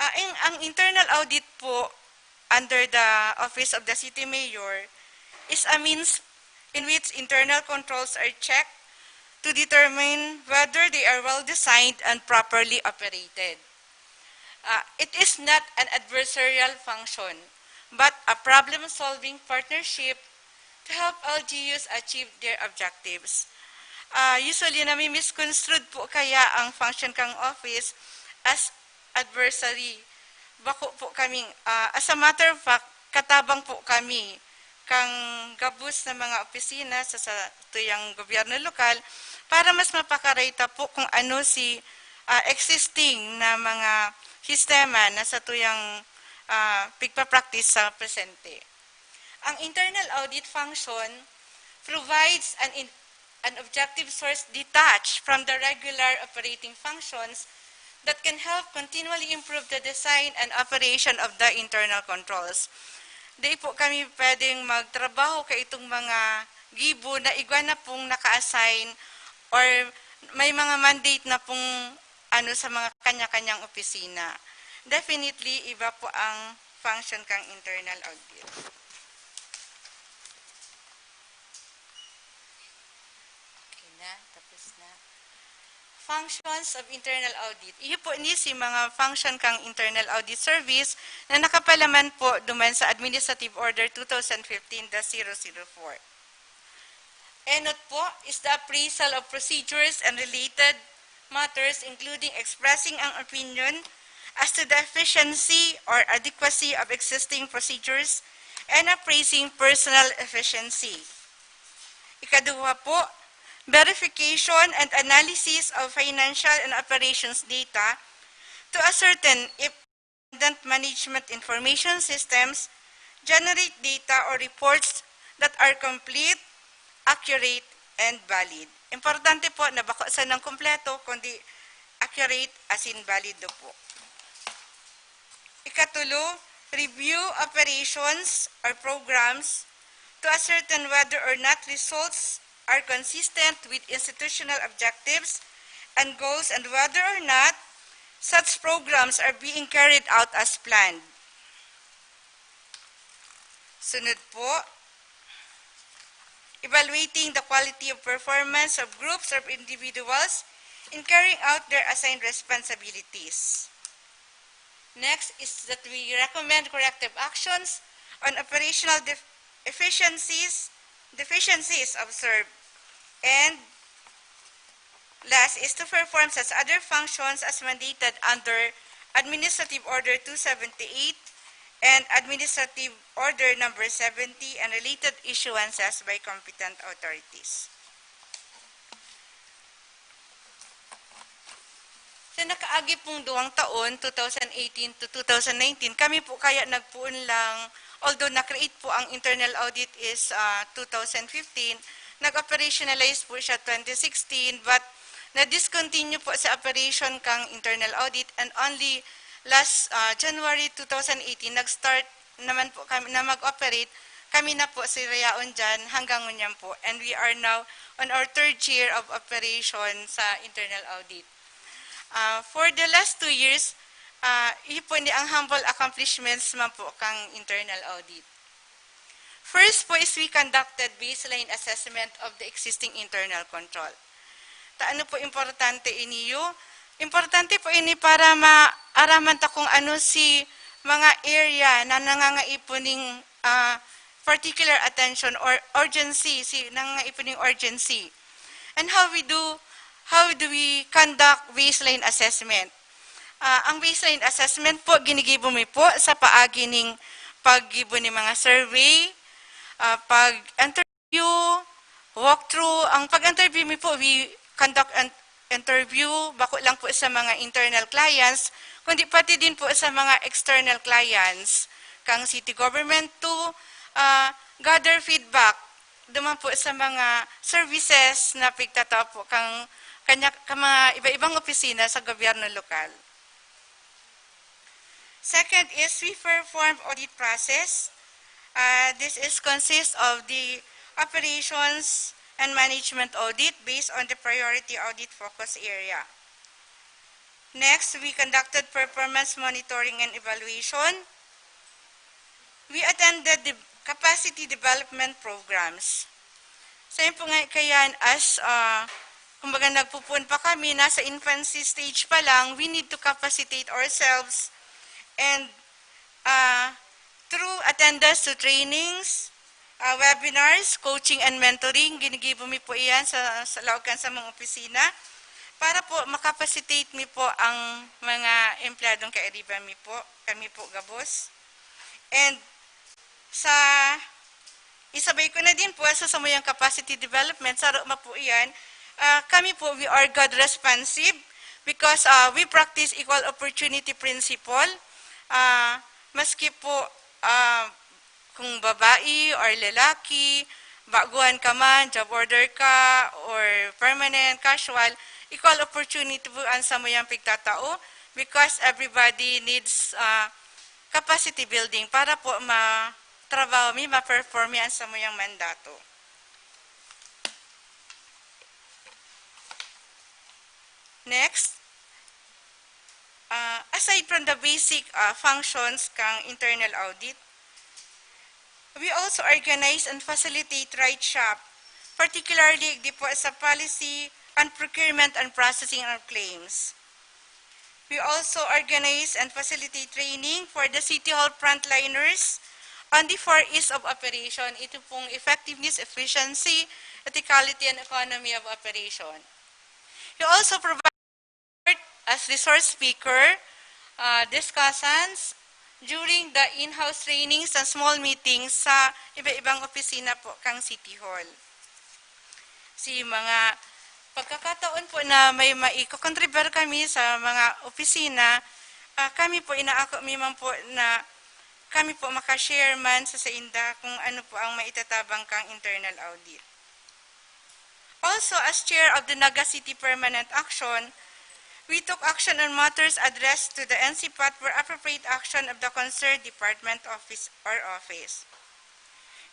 Ah, ang, ang internal audit po under the Office of the City Mayor is a means in which internal controls are checked to determine whether they are well designed and properly operated. Ah, it is not an adversarial function, but a problem-solving partnership to help L G Us achieve their objectives. Ah, usually, nami-misconstrued po kaya ang function kang office as adversary. Bako po kaming, ah, as a matter of fact, katabang po kami kang gabos na mga opisina sa, sa tuyang gobyerno lokal para mas mapakaray ta po kung ano si, ah, existing na mga sistema na sa tuyang, ah, pigpa-practice sa presente. Ang internal audit function provides an in-, an objective source detached from the regular operating functions that can help continually improve the design and operation of the internal controls. Di po kami pwedeng magtrabaho kaitong mga gibo na igwa na pong naka-assign or may mga mandate na pong ano sa mga kanya-kanyang opisina. Definitely, iba po ang function kang internal audit. Okay na, tapos na. Functions of internal audit. Iyo po ni si mga function kang internal audit service na nakapalaman po duman sa Administrative Order two thousand fifteen dash zero zero four. Enot po is the appraisal of procedures and related matters, including expressing an opinion as to the efficiency or adequacy of existing procedures and appraising personal efficiency. Ikaduha po, verification and analysis of financial and operations data to ascertain if redundant management information systems generate data or reports that are complete, accurate, and valid. Importante po na bako sanang kompleto, kundi accurate as in valid do po. Ikatulo, review operations or programs to ascertain whether or not results are consistent with institutional objectives and goals and whether or not such programs are being carried out as planned. Sunod po, evaluating the quality of performance of groups or individuals in carrying out their assigned responsibilities. Next is that we recommend corrective actions on operational def-, efficiencies, deficiencies observed. And last is to perform such other functions as mandated under Administrative Order two seventy-eight and Administrative Order Number seventy and related issuances by competent authorities. Sa nakaagi pong duwang taon, two thousand eighteen to two thousand nineteen, kami po kaya nagpoon lang, although na-create po ang internal audit is, ah, two thousand fifteen, nag-operationalize po siya twenty sixteen, but na-discontinue po sa operation kang internal audit and only last, ah, January two thousand eighteen, nag-start naman po kami na mag-operate. Kami na po si Rayaon dyan hanggang ngunyan po. And we are now on our third year of operation sa internal audit. Ah, for the last two years, ah, iyo po ni ang humble accomplishments man po kang internal audit. First po is we conducted baseline assessment of the existing internal control. Ta ano po importante iniyo? Importante po ini para maaraman ta kung ano si mga area na nangangaipon ning, ah, particular attention or urgency, si nangangaipon ning urgency. And how we do, how do we conduct baseline assessment? Ah, ang baseline assessment po, ginigibo mi po sa paagi ning paggibo ni mga survey, ah, pag-interview, walkthrough. Ang pag-interview mi po, we conduct an interview, bako lang po sa mga internal clients, kundi pati din po sa mga external clients, kang city government to, ah, gather feedback duman po sa mga services na pigtatao po kang kanya, ka mga iba-ibang opisina sa gobyerno lokal. Second is we perform audit process Uh, this is consist of the operations and management audit based on the priority audit focus area. Next, we conducted performance monitoring and evaluation. We attended the capacity development programs. Sa yun po nga, kaya as, uh, kumbaga, nagpupun pa kami, nasa infancy stage pa lang, we need to capacitate ourselves and uh, through attendance to trainings, uh, webinars, coaching and mentoring, ginigibo mi po iyan sa, sa laog kan samong opisina para po makapacitate mi po ang mga empleyadong kairiba mi po, kami po gabos. And sa isabay ko na din po sa samuyang capacity development, saro ma po iyan, ah, kami po, we are God responsive because, ah, we practice equal opportunity principle. Ah, maski po, ah, kung babae or lalaki, baguhan ka man, job order ka, or permanent, casual, equal opportunity po ang samuyang pigtatao because everybody needs, ah, capacity building para po ma-, trabaho mi, ma-perform mi ang samuyang mandato. Next, ah, aside from the basic, ah, functions kang internal audit, we also organize and facilitate right shop, particularly di po sa policy on procurement and processing of claims. We also organize and facilitate training for the City Hall frontliners on the four E's of operation. Ito pong effectiveness, efficiency, ethicality, and economy of operation. We also provide as resource speaker, uh, discussants during the in-house trainings and small meetings sa iba-ibang opisina po kang City Hall. Si mga pagkakataon po na may maiko-contribute kami sa mga opisina, ah, kami po, inaako mi man po na kami po maka-share man sa sainda kung ano po ang maitatabang kang internal audit. Also, as chair of the Naga City Permanent Action, we took action on matters addressed to the N C PAT where appropriate action of the concerned department office or office.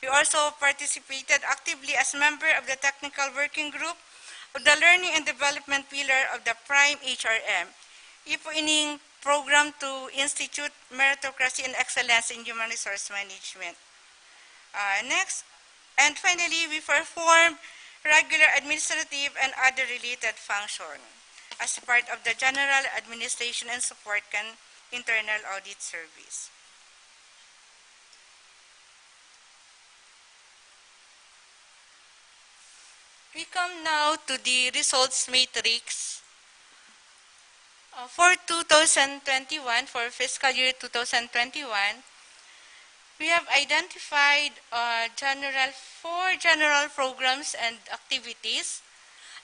We also participated actively as member of the technical working group of the Learning and Development Pillar of the Prime H R M. Iyo po ining program to institute meritocracy and excellence in human resource management. Uh, next, and finally, we perform regular administrative and other related function as part of the general administration and support kan internal audit service. We come now to the results matrix. Uh, for two thousand twenty-one, for fiscal year two thousand twenty-one, we have identified, uh, general, four general programs and activities.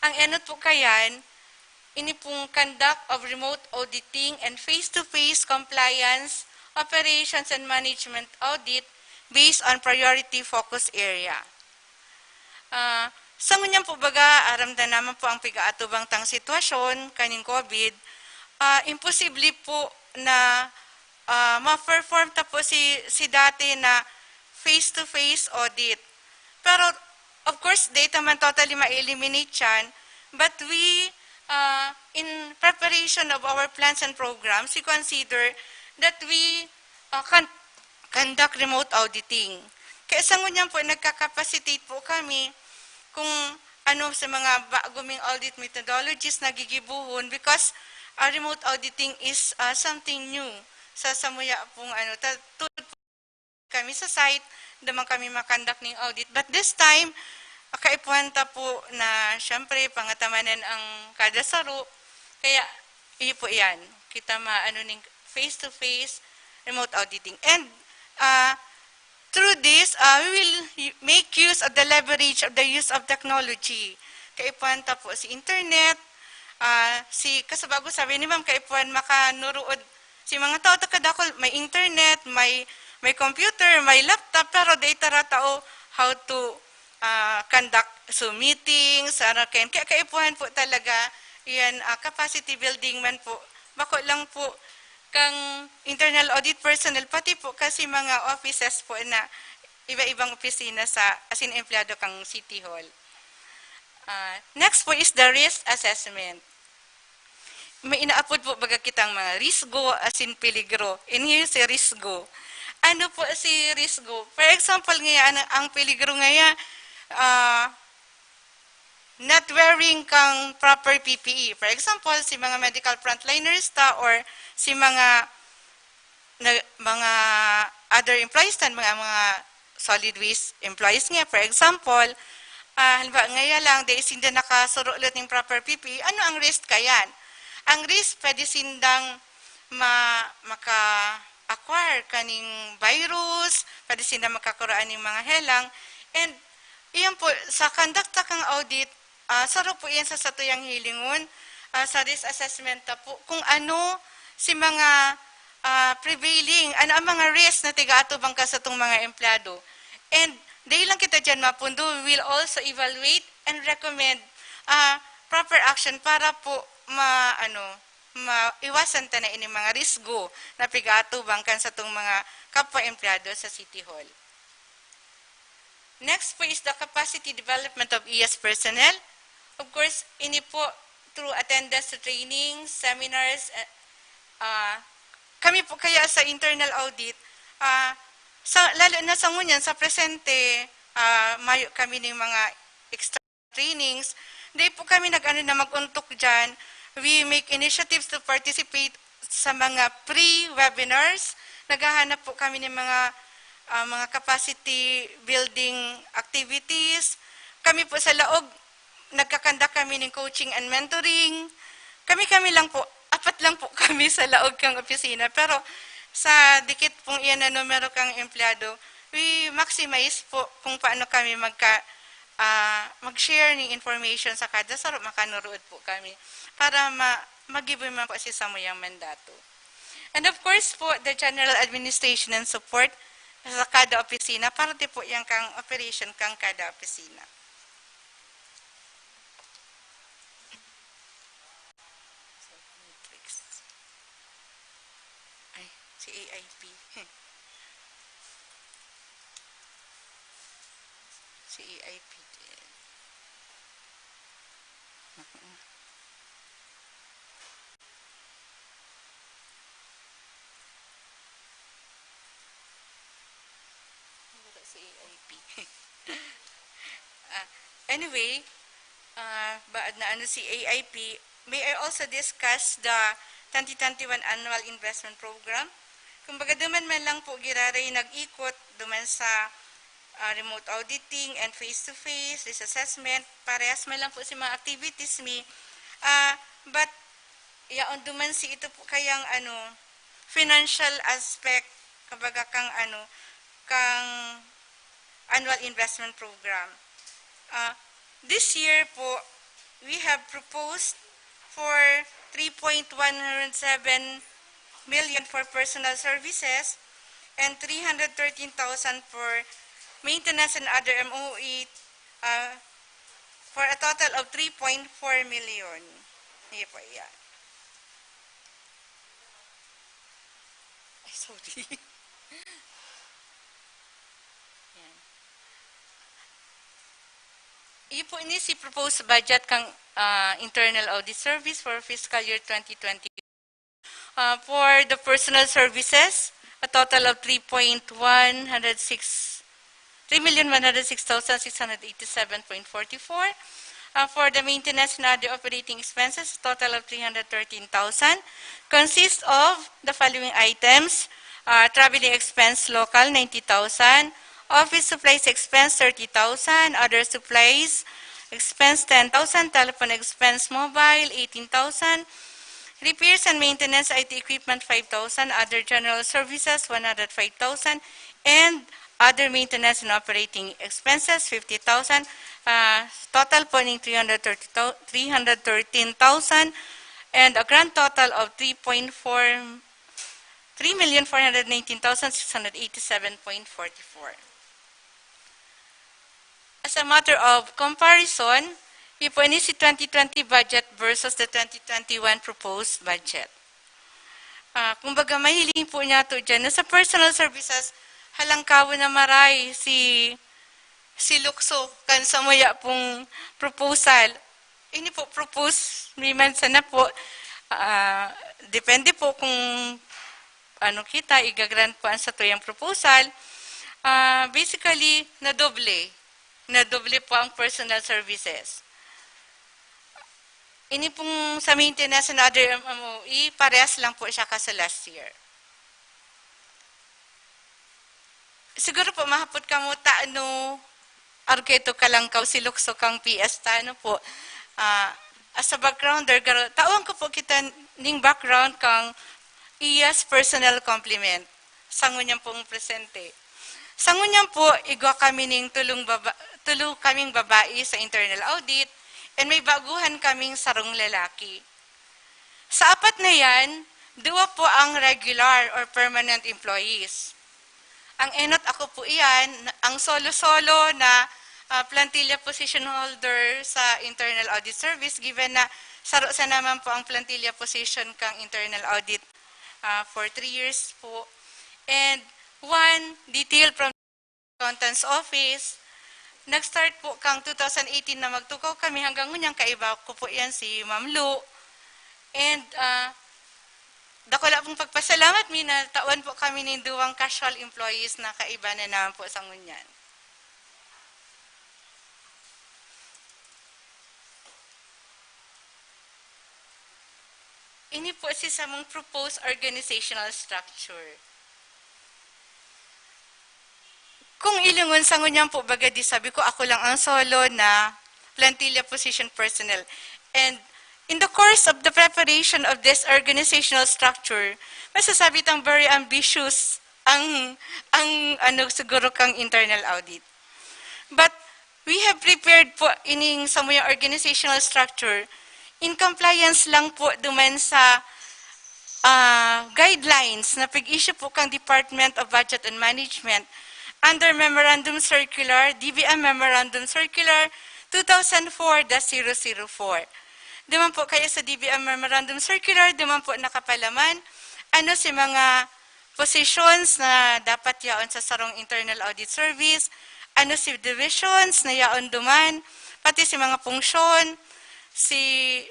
Ang enot po kayan, ini pong conduct of remote auditing and face-to-face compliance, operations and management audit based on priority focus area. Ah, sa ngunyan po baga, aram ta naman po ang pigaatubang tang sitwasyon kaning COVID. Ah, imposible po na, ah, ma-perform ta po si, si dati na face-to-face audit. Pero, of course, di ta man totally ma-eliminate yan. But we, ah, in preparation of our plans and programs, we consider that we, ah, can conduct remote auditing. Kaya sa ngunyan po, nagka-capacitate po kami kung ano sa mga bago ming audit methodologies na gigibohon because, ah, remote auditing is, ah, something new sa samuya pong ano, ta-, tu-, kami sa site, naman kami makandak ning audit. But this time, kaipuhan ta po na, syempre, pangatamanan ang kada saro. Kaya, iyo po yan. Kita ma-, ano ning face-to-face remote auditing. And, ah, through this, ah, we will y-, make use of the leverage of the use of technology. Kaipuhan ta po si internet, ah, si, kasabago sabi ni ma'am, kaipuhan makanuruod si mga tao ta kadakol, may internet, may, may computer, may laptop, pero di ta ratao how to, ah, conduct Zoom meetings, ano, kaya, kaya kaipuhan po talaga yan, ah, capacity building man po. Bako lang po kang internal audit personnel, pati po kasi mga offices po na iba-ibang opisina sa, as in, empleyado kang City Hall. Ah, next po is the risk assessment. May inaapod po baga kitang mga risgo, as in, peligro. And here si risgo. Ano po si risgo? For example, ngaya, ang, ang peligro ngaya, ah, not wearing kang proper P P E. For example, si mga medical frontliners ta or si mga na, mga other employees tan, mga, mga solid waste employees nga. For example, ah, halimbawa, ngaya lang, di sinda nakasuro lit ning proper P P E, ano ang risk kayan? Ang risk, pwede sindang ma-, maka-acquire kaning virus, pwede sinda magkakuraan ning mga helang. And, iyon po, sa conduct ta kang audit, ah, saro po iyan sa satuyang hilingon, ah, sa risk assessment ta po, kung ano si mga, ah, prevailing, ano ang mga risk na tigaatubang kan satong mga empleyado. And dai lang kita diyan mapundo, we will also evaluate and recommend, ah, proper action para po ma-, ano, maiwasan ta na ini mga risgo na pigaatubang kan satong mga kapwa empleyado sa City Hall. Next po is the capacity development of E S personnel. Of course, ini po through attendance to trainings, seminars, eh, ah, kami po kaya sa internal audit, ah, sa, lalo na sa ngunyan, sa presente, ah, mayo kami ning mga extra trainings. Di po kami nag-ano na mag-untok diyan. We make initiatives to participate sa mga pre-webinars. Naghahanap po kami ng mga, ah, mga capacity building activities. Kami po sa laog, nagkakanda kami ng coaching and mentoring. Kami-kami lang po, apat lang po kami sa laog kang opisina. Pero sa dikit pong iyan na numero kang empleyado, we maximize po kung paano kami magka-, ah, mag-share ng information sa kada saro, makanurood po kami para ma-, magibo man po si samuyang mandato. And of course po, the general administration and support sa kada opisina, parte po yan kang operation kang kada opisina. Ay, si A I P. Si A I P din. Wala si A I P. Ah, anyway, ah, baad na ano si A I P, may I also discuss the twenty twenty-one Annual Investment Program? Kumbaga, duman man lang po giraray nag-ikot, duman sa, ah, remote auditing and face-to-face, risk assessment, parehas man lang po si mga activities mi. Ah, but, yaon duman si ito po kayang, ano, financial aspect, kumbaga, kang, ano, kang annual investment program. Ah, this year po, we have proposed for three point one hundred seven million for personal services and three hundred thirteen thousand for maintenance and other M O E, ah, for a total of three point four million. Hindi po yan. Ay, sorry. Yan. Iyo po ini si proposed budget kang, ah, Internal Audit Service for fiscal year twenty twenty. Ah, for the personal services, a total of three point one hundred six, three million one hundred six thousand six hundred eighty-seven point forty-four. Uh, for the maintenance and other operating expenses, a total of three hundred thirteen thousand, consists of the following items: uh, traveling expense local, ninety thousand, office supplies expense, thirty thousand, other supplies expense, ten thousand, telephone expense mobile, eighteen thousand, repairs and maintenance I T equipment, five thousand, other general services, one hundred five thousand, and other maintenance and operating expenses, fifty thousand, ah, total po ning three hundred thirty thou-, three hundred thirteen thousand, and a grand total of three point four, three million four hundred nineteen thousand six hundred eighty-seven point forty-four. As a matter of comparison, iyo po ini si twenty twenty budget versus the twenty twenty-one proposed budget. Ah, kumbaga, mahiling po niya to dyan na sa personal services, Halangkaw na maray si, si Lukso kan samuya pong proposal. Ini po, propose mi man sana po. Ah, depende po kung ano kita, igagrant po ang satuyang proposal. Ah, basically, nadoble. Nadoble po ang personal services. Ini pong sa maintenance and other M M O E, parehas lang po siya ka sa last year. Siguro po, mahapot kamo ta, ano, arketo kalangkaw si Lukso kang P S ta, ano po. Ah, as a backgrounder, garo, tawan ko po kita ning background kang iyas personal complement. Sa ngunyan pong presente. Sa ngunyan po, igwa kami ning tulong baba-, tulo kaming babae sa internal audit, and may baguhan kaming sarong lalaki. Sa apat na yan, duwa po ang regular or permanent employees. Ang enot, ako po iyan, ang solo-solo na, ah, plantilla position holder sa internal audit service, given na saro sa naman po ang plantilla position kang internal audit, ah, for three years po. And one detail from accountant's office. Nag-start po kang two thousand eighteen na magtukaw kami, hanggang ngunyan kaiba ko po yan, si Ma'am Lu. And, ah, dakula pong pagpasalamat mi na tawan po kami nin duwang casual employees na kaiba na naman po sa ngunyan. Ini po si samong proposed organizational structure. Kung ilingon sa ngunyan po, baga di sabi ko, ako lang ang solo na plantilla position personnel. And in the course of the preparation of this organizational structure, masasabi tang very ambitious ang, ang ano, siguro kang internal audit. But we have prepared po ining samuyang organizational structure in compliance lang po duman sa, ah, guidelines na pig-issue po kang Department of Budget and Management under Memorandum Circular, D B M Memorandum Circular two thousand four dash zero zero four. Duman po kaya sa D B M Memorandum Circular, duman po nakapalaman ano si mga positions na dapat yaon sa sarong internal audit service, ano si divisions na yaon duman, pati si mga function, si,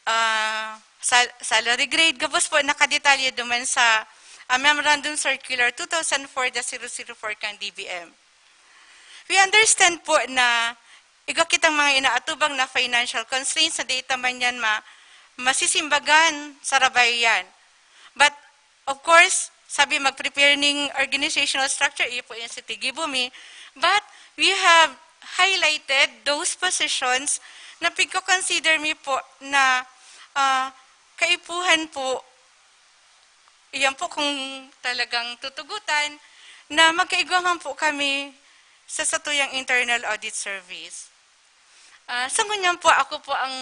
ah, sal-, salary grade, gabos po nakadetalye duman sa, ah, Memorandum Circular two thousand four dash zero zero four kan D B M. We understand po na igwa kitang mga inaatubang na financial constraints na dai ta man yan ma-, masisimbagan sa rabayan. But, of course, sabi, mag-prepare ning organizational structure, iyo po yan si Tigibumi. But we have highlighted those positions na pigko-consider mi po na, ah, kaipuhan po, iyan po kung talagang tutugutan, na magkaigwa man po kami sa satuyang internal audit service. Ah, sa ngunyan po, ako po ang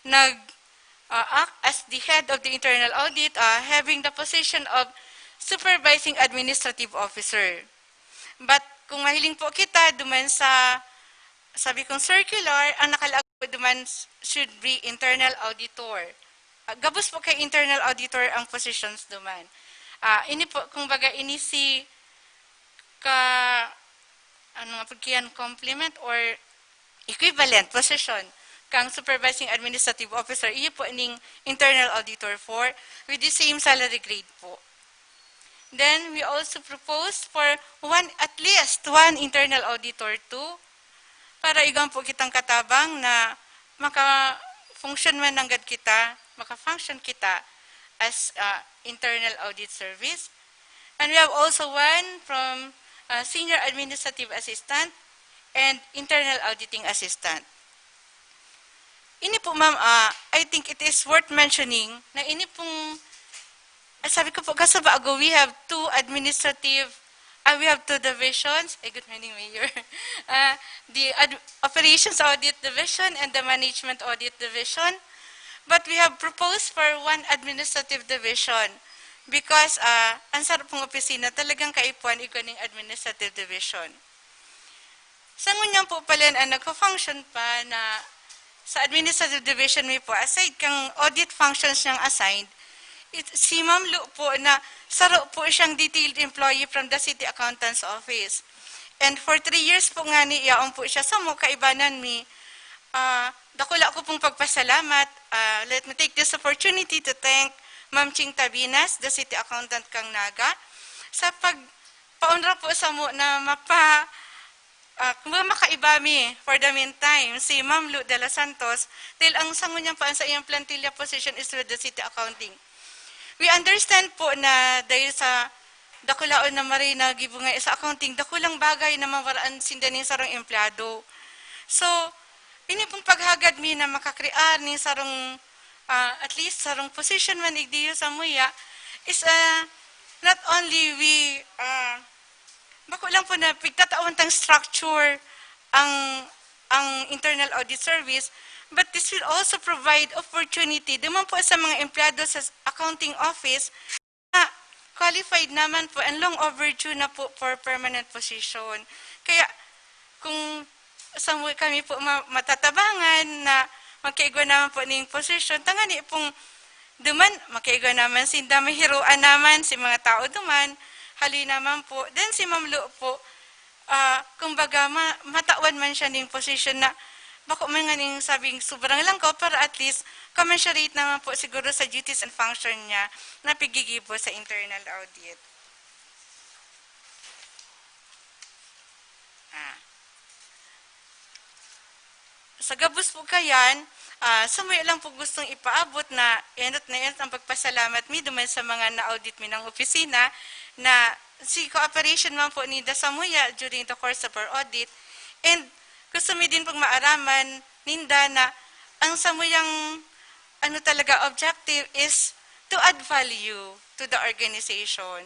nag, ah, act as the head of the internal audit, ah, having the position of supervising administrative officer. But kung mahiling po kita, duman sa, sabi kong circular, ang nakalaag po duman should be internal auditor. Ah, gabos po kay internal auditor ang positions duman. Ah, ini po, kumbaga, ini si ka, ano nga po kiyan, complement or equivalent position kang supervising administrative officer, iyo po ning internal auditor four with the same salary grade po. Then, we also propose for one, at least one internal auditor two, para igwa po kitang katabang na maka-function man nanggad kita, maka-function kita as, ah, internal audit service. And we have also one from, ah, senior administrative assistant and internal auditing assistant. Ini po, ma'am, ah, I think it is worth mentioning na ini pong, ah, sabi ko po, kaso bago, we have two administrative, ah, we have two divisions. Eh, good morning, Mayor. Ah, the ad-, Operations Audit Division and the Management Audit Division. But we have proposed for one administrative division because, ah, ang sarong pong opisina talagang kaipuhan igwa ning administrative division. Sa ngunyan po pala, ang nagfa-function pa na sa administrative division mi po, aside kang audit functions niyang assigned, It, si Ma'am Lu po na saro po siyang detailed employee from the City Accountant's Office. And for three years po ngani, yaon po siya. Samo, kaibanan mi. Ah, dakula ko pong pagpasalamat. Ah, let me take this opportunity to thank Ma'am Ching Tabinas, the City Accountant kang Naga, sa pagpaunra po samo na mapa-, ah, kumbaga, makaiba mi for the meantime, si Ma'am Lu de los Santos, dahil ang sango niya pa sa iyang plantilla position is with the City Accounting. We understand po na dahil sa dakulaon na maray na gibungay sa accounting, dakulang bagay na mawaraan sinda nin sarong empleyado. So, ini pong paghagad mi na makakrear nin sarong, ah, at least sarong position man igdiyo samuya is, ah, not only we, ah, bako lang po na pigtatawan tang structure ang, ang internal audit service, but this will also provide opportunity duman po sa mga empleyado sa accounting office na qualified naman po and long overdue na po for permanent position. Kaya kung samo kami po ma-, matatabangan na magkaigwa naman po ning posisyon, tangani pong duman, magkaigwa naman sinda, mahiroan naman si mga tao duman, hali naman po. Then si Ma'am Lu po, ah, kumbaga, ma-, matawan man siya ning posisyon na bako man nga ning sabing sobrang langkaw, pero at least commensurate naman po siguro sa duties and function niya na pigigibo sa internal audit. Ah. Sa gabos po kayan, ah, samuya lang po gustong ipaabot na enot na enot ang pagpasalamat mi duman sa mga na-audit mi ng opisina na si cooperation man po ninda samuya during the course of our audit. And gusto mi din pong maaraman ninda na ang samuyang ano talaga objective is to add value to the organization.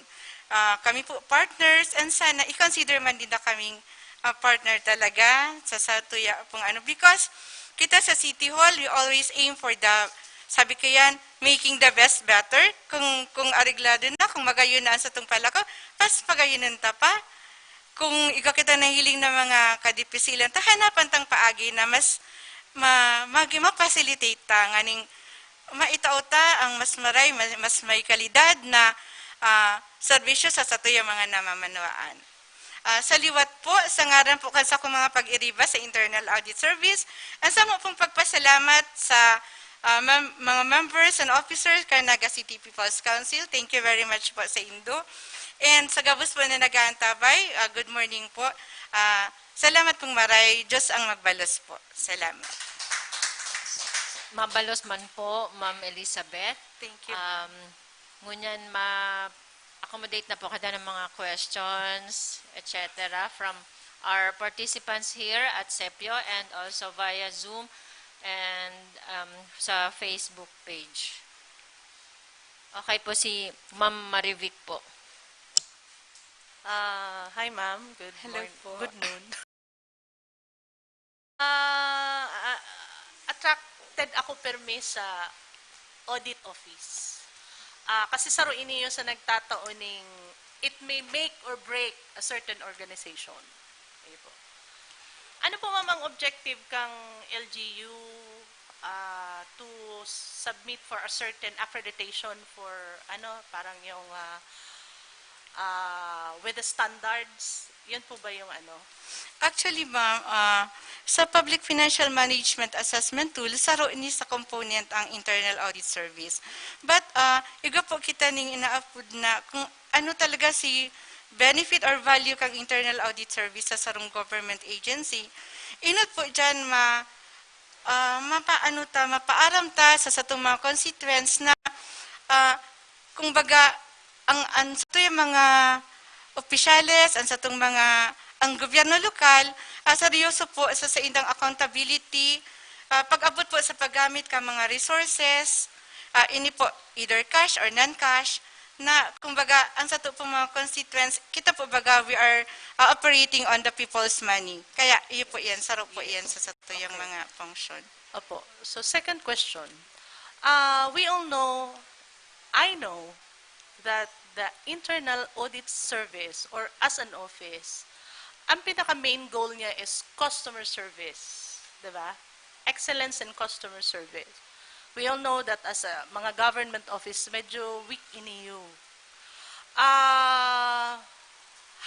Ah, kami po partners and sana i-consider man din na kaming, ah, partner talaga sa, sa tuya pong ano. Because kita sa City Hall, we always aim for the, sabi ko yan, making the best better. Kung, kung areglado na, kung magayon na ang satong palakaw, mas pagayonon ta pa. Kung igwa kita nahiling na mga kadipisilan, ta hanapan tang paagi na mas ma-, magi-, ma-facilitate ta nganing maitao ta ang mas maray, mas, mas may kalidad na, ah, serbisyo sa satuyang mga namamanwaan. Ah, sa liwat po, sa ngaran po kan sakong mga pag-iriba sa Internal Audit Service, ang samo pong pagpasalamat sa, ah, mem-, mga members and officers kan Naga City People's Council. Thank you very much po sa indo. And sa gabos po na nag-aantabay, ah, good morning po. Ah, salamat pong maray. Diyos ang magbalos po. Salamat. Mabalos man po, Ma'am Elizabeth. Thank you. Um, ngunyan, ma-accommodate na po kita ng mga questions, et cetera from our participants here at Sepio and also via Zoom and um, sa Facebook page. Okay po, si Ma'am Marivic po. Ah, hi ma'am. Good Hello morn- po. Good noon. Ah, ah, attracted ako permi sa audit office. Ah, kasi saro ini yung sa nagtatao ning it may make or break a certain organization. Ayun po. Ano po ma'am ang objective kang L G U ah, to submit for a certain accreditation for ano, parang yung ah, ah, with the standards? Yun po ba yung ano? Actually, ma'am, ah, sa Public Financial Management Assessment Tool, saro ini sa component ang Internal Audit Service. But ah, igwa po kita ning inaapod na kung ano talaga si benefit or value kang Internal Audit Service sa sarong government agency. Inot po dyan, ma, ah, mapaano ta, mapaaram ta sa satong mga constituents na, ah, kung baga, ang, ang satuyang mga opisyales, ang satong mga, ang gobyerno lokal, ah, seryoso po sa saindang accountability, ah, pag-abot po sa paggamit ka mga resources, ah, ini po either cash or non-cash, na kumbaga, ang sato po mga constituents, kita po baga we are ah, operating on the people's money. Kaya iyo po iyan, saro po iyan sa satuyang mga function. Opo. So second question, uh, we all know, I know that the Internal Audit Service or as an office, ang pinaka main goal niya is customer service, 'di ba? Excellence in customer service. We all know that as a mga government office, medyo weak ini you. Ah,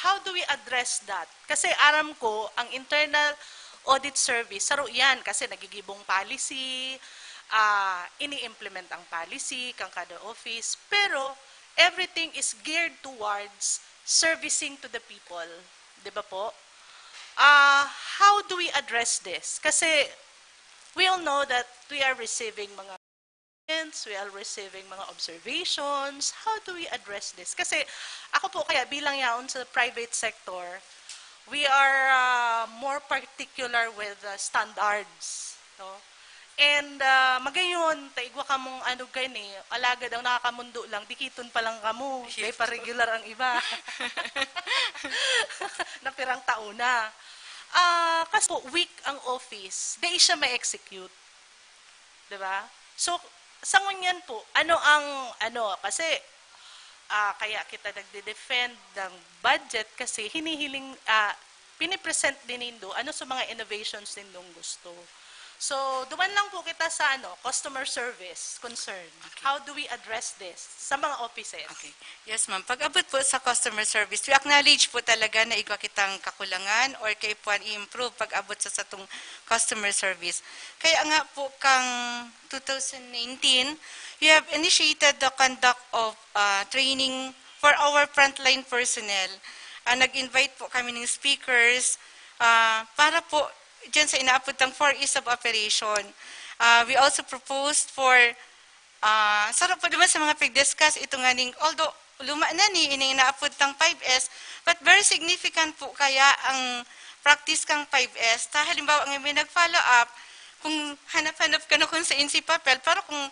how do we address that? Kasi aram ko, ang internal audit service, saro yan kasi nagigibong policy, ah, ini-implement ang policy kang kada office, pero everything is geared towards servicing to the people. Di ba po? Ah, how do we address this? Kasi we all know that we are receiving mga comments, we are receiving mga observations. How do we address this? Kasi ako po kaya bilang yaon sa private sector, we are ah, more particular with the standards. No? And ah, magayon, taigwa kamong ano gani, alagad ang nakakamundo lang, dikiton pa lang kamo, may pa-regular ang iba. Napirang taon na. Ah, kasi po, weak ang office, di siya ma-execute. Di ba? So, sa ngunyan po, ano ang, ano, kasi ah, kaya kita nagde-defend ng budget kasi hinihiling, ah, pinipresent din nindo ano sa mga innovations nindong gusto. So, duman lang po kita sa ano, customer service concern. How do we address this sa mga offices? Okay. Yes, ma'am. Pag-abot po sa customer service, we acknowledge po talaga na igwa kitang kakulangan or kaipuhan i-improve pag-abot sa satong customer service. Kaya nga po kang two thousand nineteen, we have initiated the conduct of uh, training for our frontline personnel. Uh, nag-invite po kami ng speakers uh, para po dyan sa inaapod tang four E's of operation. Uh, we also proposed for, uh, sarap po naman sa mga pag-discuss ito nga ning, although luma na ni ining inaapod tang five S, but very significant po kaya ang practice kang five S. Ta halimbawa nga may nag-follow up, kung hanap-hanap ka na kung saan si papel, pero kung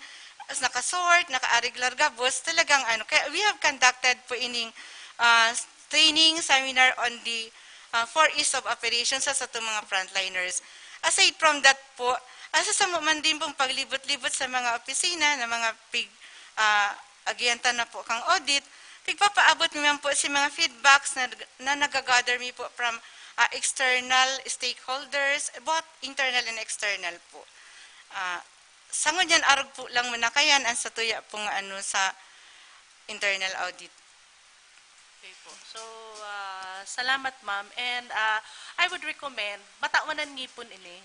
as nakasort, nakaariglar gabos, talagang ano, kaya we have conducted po ining uh, training seminar on the uh, four E's of operations sa satong mga frontliners. Aside from that po, asa sa man din pong paglibot-libot sa mga opisina na mga pig uh, agiyantan na po kang audit, pigpapaabot mi man po si mga feedbacks na, na nagagather mi po from uh, external stakeholders, both internal and external po. Uh, sa ngunyan, arog po lang muna kayan ang satuya pong ano sa internal audit. Okay po. So, uh, salamat ma'am. And uh, I would recommend, matawanan ngipon ini.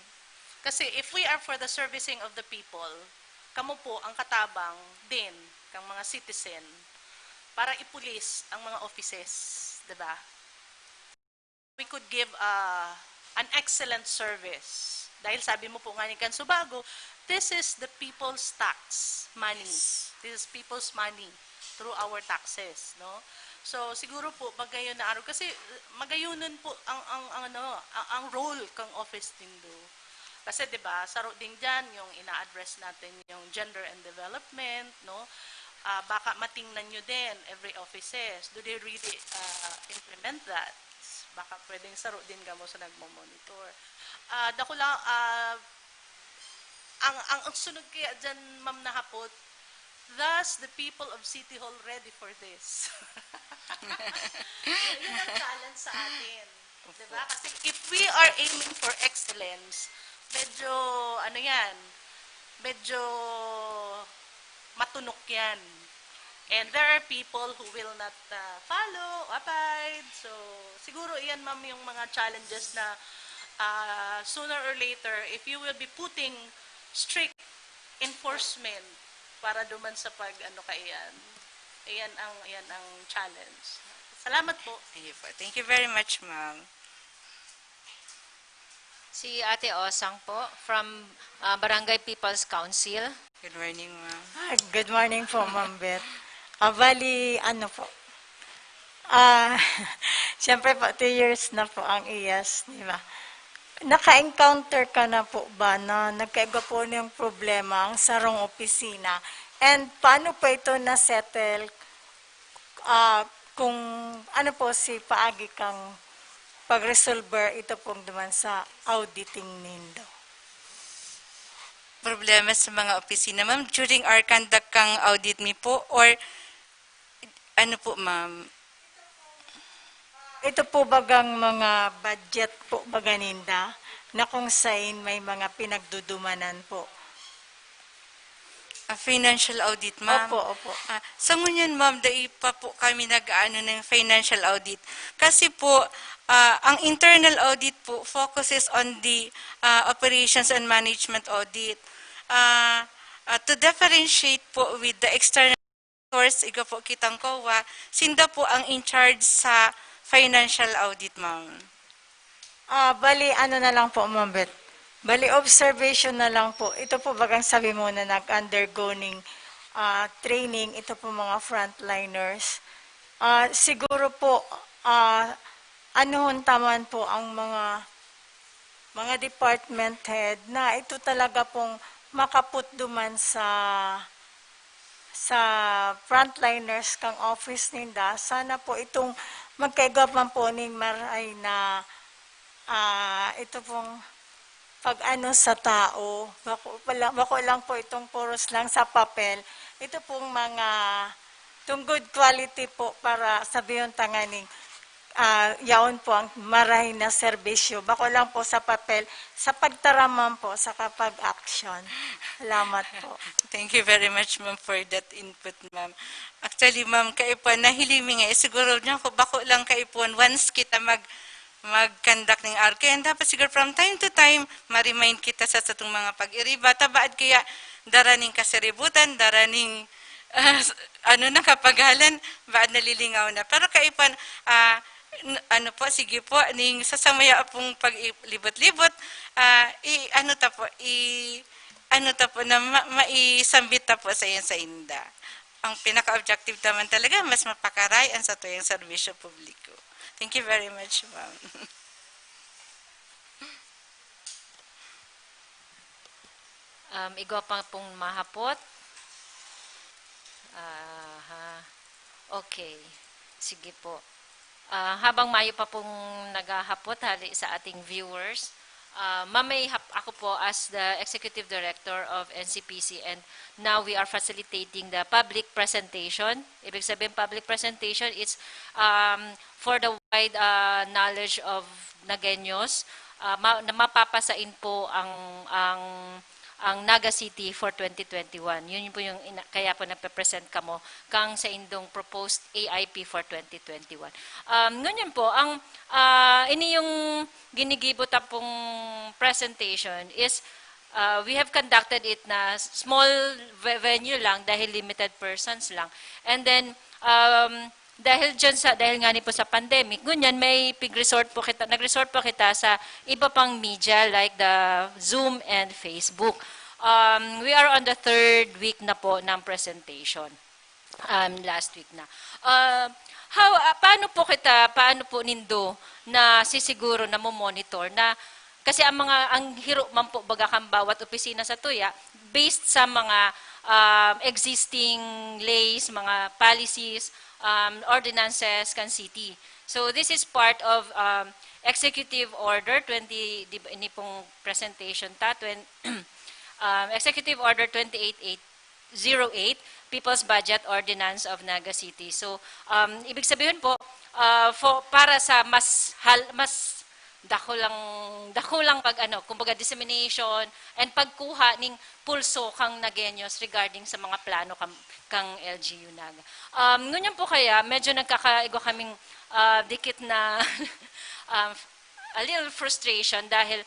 Kasi if we are for the servicing of the people, kamo po ang katabang din kang mga citizen para ipulis ang mga offices, di ba? We could give uh, an excellent service. Dahil sabi mo po nga ni Kansubago, this is the people's tax money. This is people's money through our taxes, no? So siguro po magayon na araw kasi magayonon po ang ang, ang ano, ang, ang role kang office nindo. Kasi 'di ba, saro din diyan yung ina-address natin yung gender and development, no? Ah, baka matingnan nyo din every offices. Do they really uh, implement that? Baka pwedeng saro din kamo sa nagmo-monitor. Ah, dako lang, ah, ang, ang, ang sunod kaya dyan, ma'am, na hapot, thus the people of City Hall ready for this. Yun ang challenge sa atin. Diba? Kasi if we are aiming for excellence, medyo, ano yan, medyo matunok yan. And there are people who will not uh, follow, abide. So, siguro iyan, ma'am, yung mga challenges na uh, sooner or later, if you will be putting strict enforcement para duman sa pag, ano, kaiyan, iyan ang, iyan ang challenge. Salamat po. Thank you po. Thank you very much, ma'am. Si Ate Osang po, from uh, Barangay People's Council. Good morning, ma'am. Ah, good morning po, Ma'am Beth. Ah, bali, ano po, ah, siyempre po, two years na po ang iyas, di ba? Naka-encounter ka na po ba na nagkaigwa po niyang problema ang sarong opisina? And paano po ito na-settle? Ah, kung ano po si paagi kang pag-resolver ito pong duman sa auditing nindo? Problema sa mga opisina, ma'am, during our conduct kang audit mi po, or ano po, ma'am? Ito po bagang mga budget po baga ninda na kung sain may mga pinagdudumanan po. Ah, financial audit, ma'am. Opo, opo. Ah, sa ngunyan, ma'am, dai pa po kami nag-aano ng financial audit. Kasi po, ah, ang internal audit po focuses on the ah, operations and management audit. Ah, ah, to differentiate po with the external source, igo po kitang COA, sinda po ang in charge sa financial audit, ma'am. Ah, bali, ano na lang po, Ma'am Beth? Bali, observation na lang po. Ito po bagang sabi mo na nag-undergoing ah, training, ito po mga frontliners. Ah, siguro po, ah, anuhon taman po ang mga mga department head na ito talaga pong makaputduman sa sa frontliners kang office ninda. Sana po itong magkaigwa man po ning maray na ah, ito pong pag-ano sa tao. Bako, pala, bako lang po itong puros lang sa papel. Ito pong mga itong good quality po para sabihon tanganing ah, yaon po ang maray na serbisyo. Bako lang po sa papel, sa pagtaraman po, sa kapag-action. Salamat po. Thank you very much, ma'am, for that input, ma'am. Actually, ma'am, kaipan, nahilimi nga, eh, siguro niya ko, bako lang kaipon, once kita mag, mag-conduct ng R K, and dapat siguro from time to time, ma-remind kita sa satong mga pag-iriba, tabaad kaya dara ning kasiributan, dara ning, ah, s- ano na, kapagalan, baad nalilingaw na. Pero kaipan, ah, n- ano po, sige po, ning sasamaya pong pag-libot-libot, ah, i, ano ta po, i, ano ta po, na ma, maisambit ta po sa yan sa inda. Ang pinaka-objective naman talaga, mas mapakaray ang satuyang serbisyo publiko. Thank you very much, ma'am. Um, igwa pa pong mahapot? Aha. Okay. Sige po. Ah, habang mayo pa pong naghahapot hali sa ating viewers, ah, mamay hap- ako po as the Executive Director of N C P C, and now we are facilitating the public presentation. Ibig sabihin, public presentation is um, for the wide ah, knowledge of Nagueños, ah, ma- na mapapasain po ang ang ang Naga City for twenty twenty-one. Yun po yung ina- kaya po nagpe-present kamo kang sa indong proposed A I P for twenty twenty-one. Um, ngunyan po, ang ah, ini yung ginigibo ta pong presentation is uh, we have conducted it na small ve- venue lang dahil limited persons lang. And then, um, dahil dyan sa dahil nga ni po sa pandemic, ngunyan may pig-resort po kita, nag-resort po kita sa iba pang media like the Zoom and Facebook. Um, we are on the third week na po ng presentation. Um, last week na. Uh, how, ah, paano po kita, paano po nindo na sisiguro na mo-monitor na kasi ang mga ang hiro man po baga kan bawat opisina sa tuya based sa mga um, existing lays, mga policies, um, ordinances kan city. So this is part of um, Executive Order twenty, di ba, ini pong presentation ta, twen- um, Executive Order twenty-eight eight zero eight, People's Budget Ordinance of Naga City. So, um, ibig sabihin po, uh, for, para sa mas hal, mas dakulang dakulang pag ano, kumbaga dissemination and pagkuha ning pulso kang Nagueños regarding sa mga plano kang, kang L G U Naga. Um, ngunyan po kaya medyo nagkakaigwa kaming uh, dikit na um, a little frustration dahil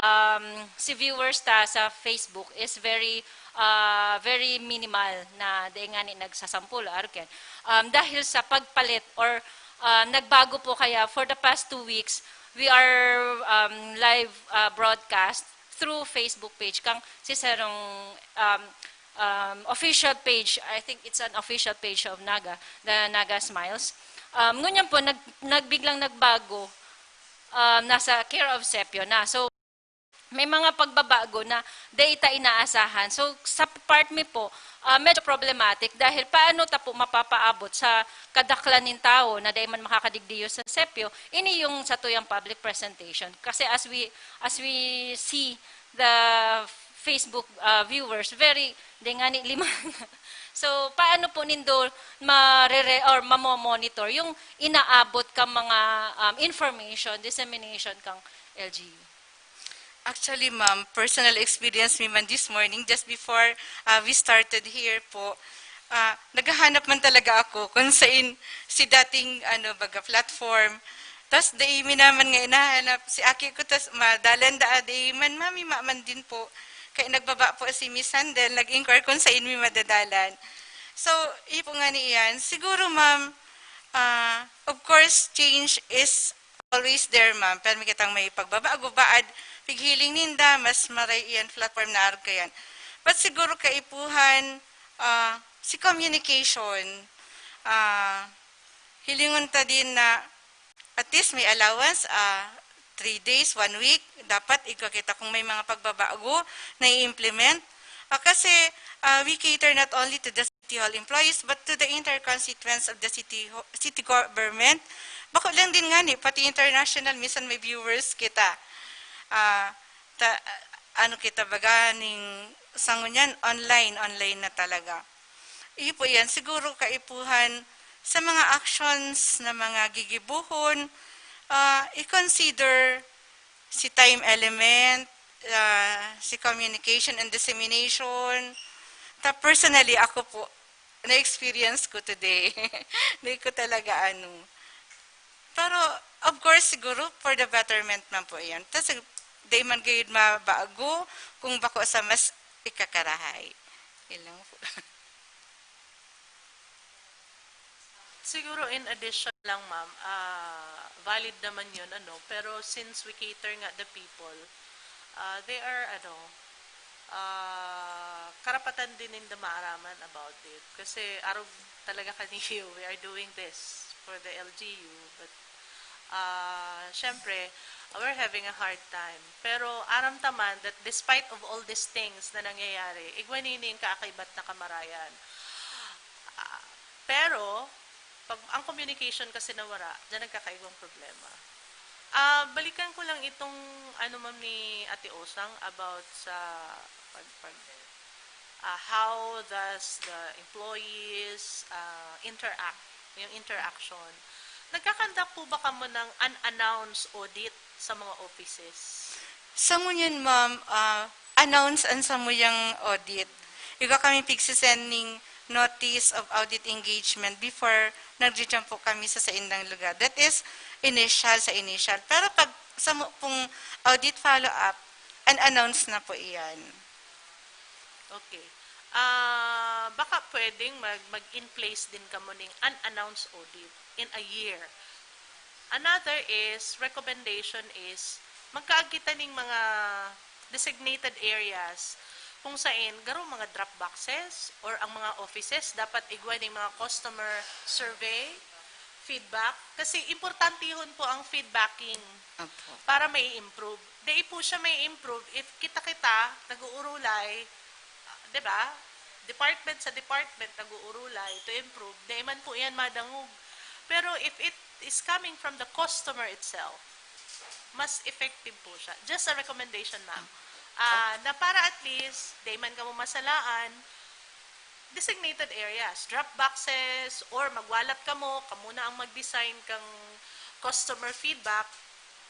um, si viewers ta sa Facebook is very uh, very minimal na di nga ni nagsasampol arken um, dahil sa pagpalit or uh, nagbago po kaya for the past two weeks we are um, live uh, broadcast through Facebook page kang si Serong um, um, official page, I think it's an official page of Naga, the Naga Smiles. Um, ngunyan po, nag, nagbiglang nagbago, um, nasa care of Sepio na. So, may mga pagbabago na data inaasahan. So, sa part mi po, uh, medyo problematic dahil paano ta po mapapaabot sa kadaklan nin tawo na dai man makakadigdiyo sa Sepio, ini yung sa tuyang public presentation. Kasi as we, as we see the Facebook uh, viewers, very, di nga ni lima. So, paano po nindo marere or mamo-monitor yung inaabot ka mga um, information, dissemination kang L G U? Actually, ma'am, personal experience mi man this morning, just before, ah, we started here po, ah, naghahanap man talaga ako kung sain si dating, ano, baga platform. Tas dai mi naman nga hinahanap si aki ko, tas madalan daa, dai man, mami, maman din po. Kaya nagbaba po si Miss Handel, nag-inquire kung sain mi madadalan. So, iyo po nga ni iyan. Siguro, ma'am, ah, of course, change is always there, ma'am. Pero may kitang may pagbabago, baad, pighiling ninda, mas maray iyan platform na arog kayan. But siguro kaipuhan, ah, si communication, ah, hilingon ta din na at least may allowance, ah, three days, one week, dapat igwa kita kung may mga pagbabago na i-implement. Ah, kasi, ah, we cater not only to the City Hall employees, but to the entire constituents of the city ho-, city government. Bako lang din ngani, pati international, minsan may viewers kita. Ah, ta-, ano kita baga, ning sangunyan, online, online na talaga. Iyo po yan. Siguro kaipuhan sa mga actions na mga gigibuhon, ah, i-consider si time element, ah, si communication and dissemination. Ta personally, ako po, na-experience ko today. Hindi ko talaga ano. Pero, of course, siguro, for the betterment man po yan. Tas, di man gayud mabago kung bako sa mas ikakarahay. Yun lang po. Siguro in addition lang, ma'am, ah, valid naman yun, ano, pero since we cater nga the people, ah, they are, ano, ah, karapatan din ninda maaraman about it. Kasi arog talaga kaniyo, we are doing this for the L G U, but ah, syempre, we're having a hard time. Pero aram ta man that despite of all these things na nangyayari, igwa nini yung kaakibat na kamarayan. Ah, pero, pag ang communication kasi nawara, dyan nagkakaigwang problema. Ah, balikan ko lang itong ano, ma'am, ni Ate Osang about sa pag, pag, ah, how does the employees ah, interact, yung interaction. Nagkakandak po ba kamo ng unannounced audit sa mga offices? Sa ngunyan, ma'am, ah, announce an samuyang audit. Igwa kami pigsisend ning notice of audit engagement before nagjo-jump po kami sa saindang lugar. That is initial sa initial. Pero pag samo pong audit follow-up, an-announce na po iyan. Okay. Ah, baka pwedeng mag, mag-in place din kamo ning unannounced audit in a year. Another is, recommendation is, magkaagi ta ning mga designated areas kung sain garo mga drop boxes or ang mga offices dapat igwa ning mga customer survey, feedback, kasi importantehon po ang feedbacking Opo. para may improve. Dai po siya may improve if kita-kita nag-uurulay, ah, 'di ba? Department sa department nag-uurulay to improve. Dai man po 'yan madangog. Pero if it is coming from the customer itself, mas effective po siya. Just a recommendation, ma'am. Ah, na para at least, dai man kamo masalaan, designated areas, drop boxes, or magwalat kamo, kamo na ang mag-design kang customer feedback,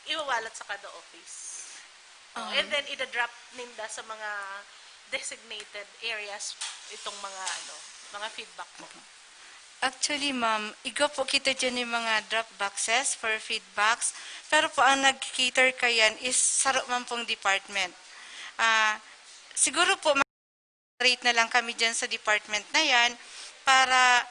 iwawalat sa kada office. Oh, and then, ida-drop ninda sa mga designated areas itong mga, ano, mga feedback mo. Actually, ma'am, igwa po kita dyan yung mga drop boxes for feedbacks. Pero po, ang nag-cater kayan is saro man pong department. Ah, siguro po, rate na lang kami dyan sa department na yan para,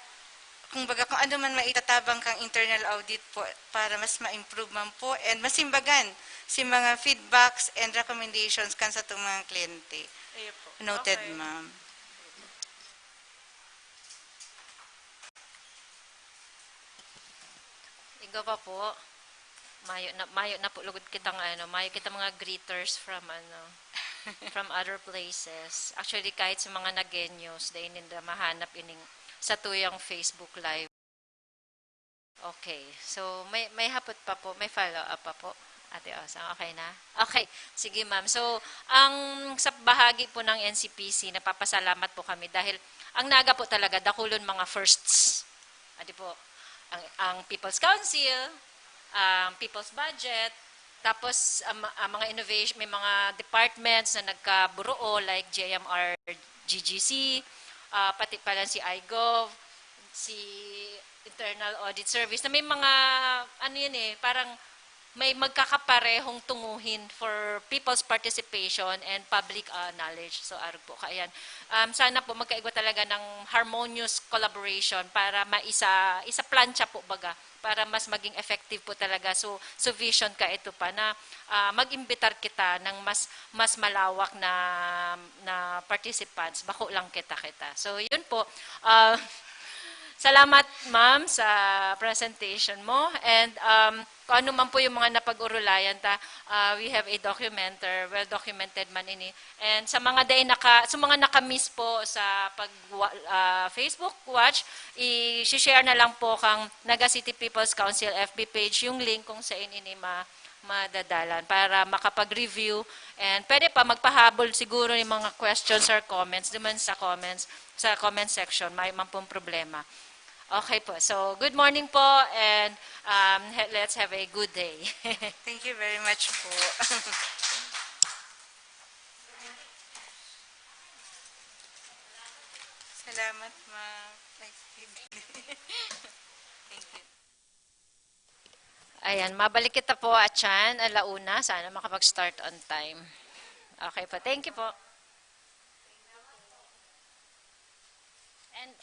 kumbaga, kung ano man maitatabang kang internal audit po para mas ma-improve man po and masimbagan si mga feedbacks and recommendations kan sa itong mga kliyente. Ayun po. Noted, Okay. ma'am. Igwa pa po. Mayo na, mayo na po lugod kitang ano, mayo kita mga greeters from ano, from other places. Actually, kahit sa mga Nagueños, dai ninda mahanap ining sa tuyang Facebook Live. Okay. So, may, may hapot pa po, may follow-up pa po. Ate Osang, okay na? Okay. Sige, ma'am. So, ang sa bahagi po ng N C P C, napapasalamat po kami dahil ang Naga po talaga, dakulon mga firsts. Adi po, ang, ang People's Council, ang People's Budget, Tapos, ang ma- ang mga innovation, may mga departments na nagkaburuo, like G M R G G C, ah, pati pala si iGov, si Internal Audit Service, na may mga, ano yun eh, parang may magkakaparehong tunguhin for people's participation and public, ah, knowledge. So, arog po, kaya yan. Um, sana po magkaigwa talaga ng harmonious collaboration para maisa, isa plancha po baga, para mas maging effective po talaga. So, so vision ka ito pa na, ah, mag-imbitar kita ng mas, mas malawak na, na participants, bako lang kita-kita. So, yun po. Ah, salamat, ma'am, sa presentation mo. And, um, kung ano man po yung mga napag-urulayan ta, ah, we have a documenter, well documented man ini. And sa mga dai naka, sa mga naka-miss po sa pag, ah, Facebook watch, i-share na lang po kang Naga City People's Council F B page yung link kung saan ini ma madadalan para makapag-review, and pwede pa magpahabol siguro ng mga questions or comments duman sa comments, sa comment section, may man pong problema. Okay po. So, good morning po, and, um, he- let's have a good day. Thank you very much po. Salamat, ma'am. Ay, Ayan, mabalik kita po, Achan, alauna. Sana makapag-start on time. Okay po. Thank you po. And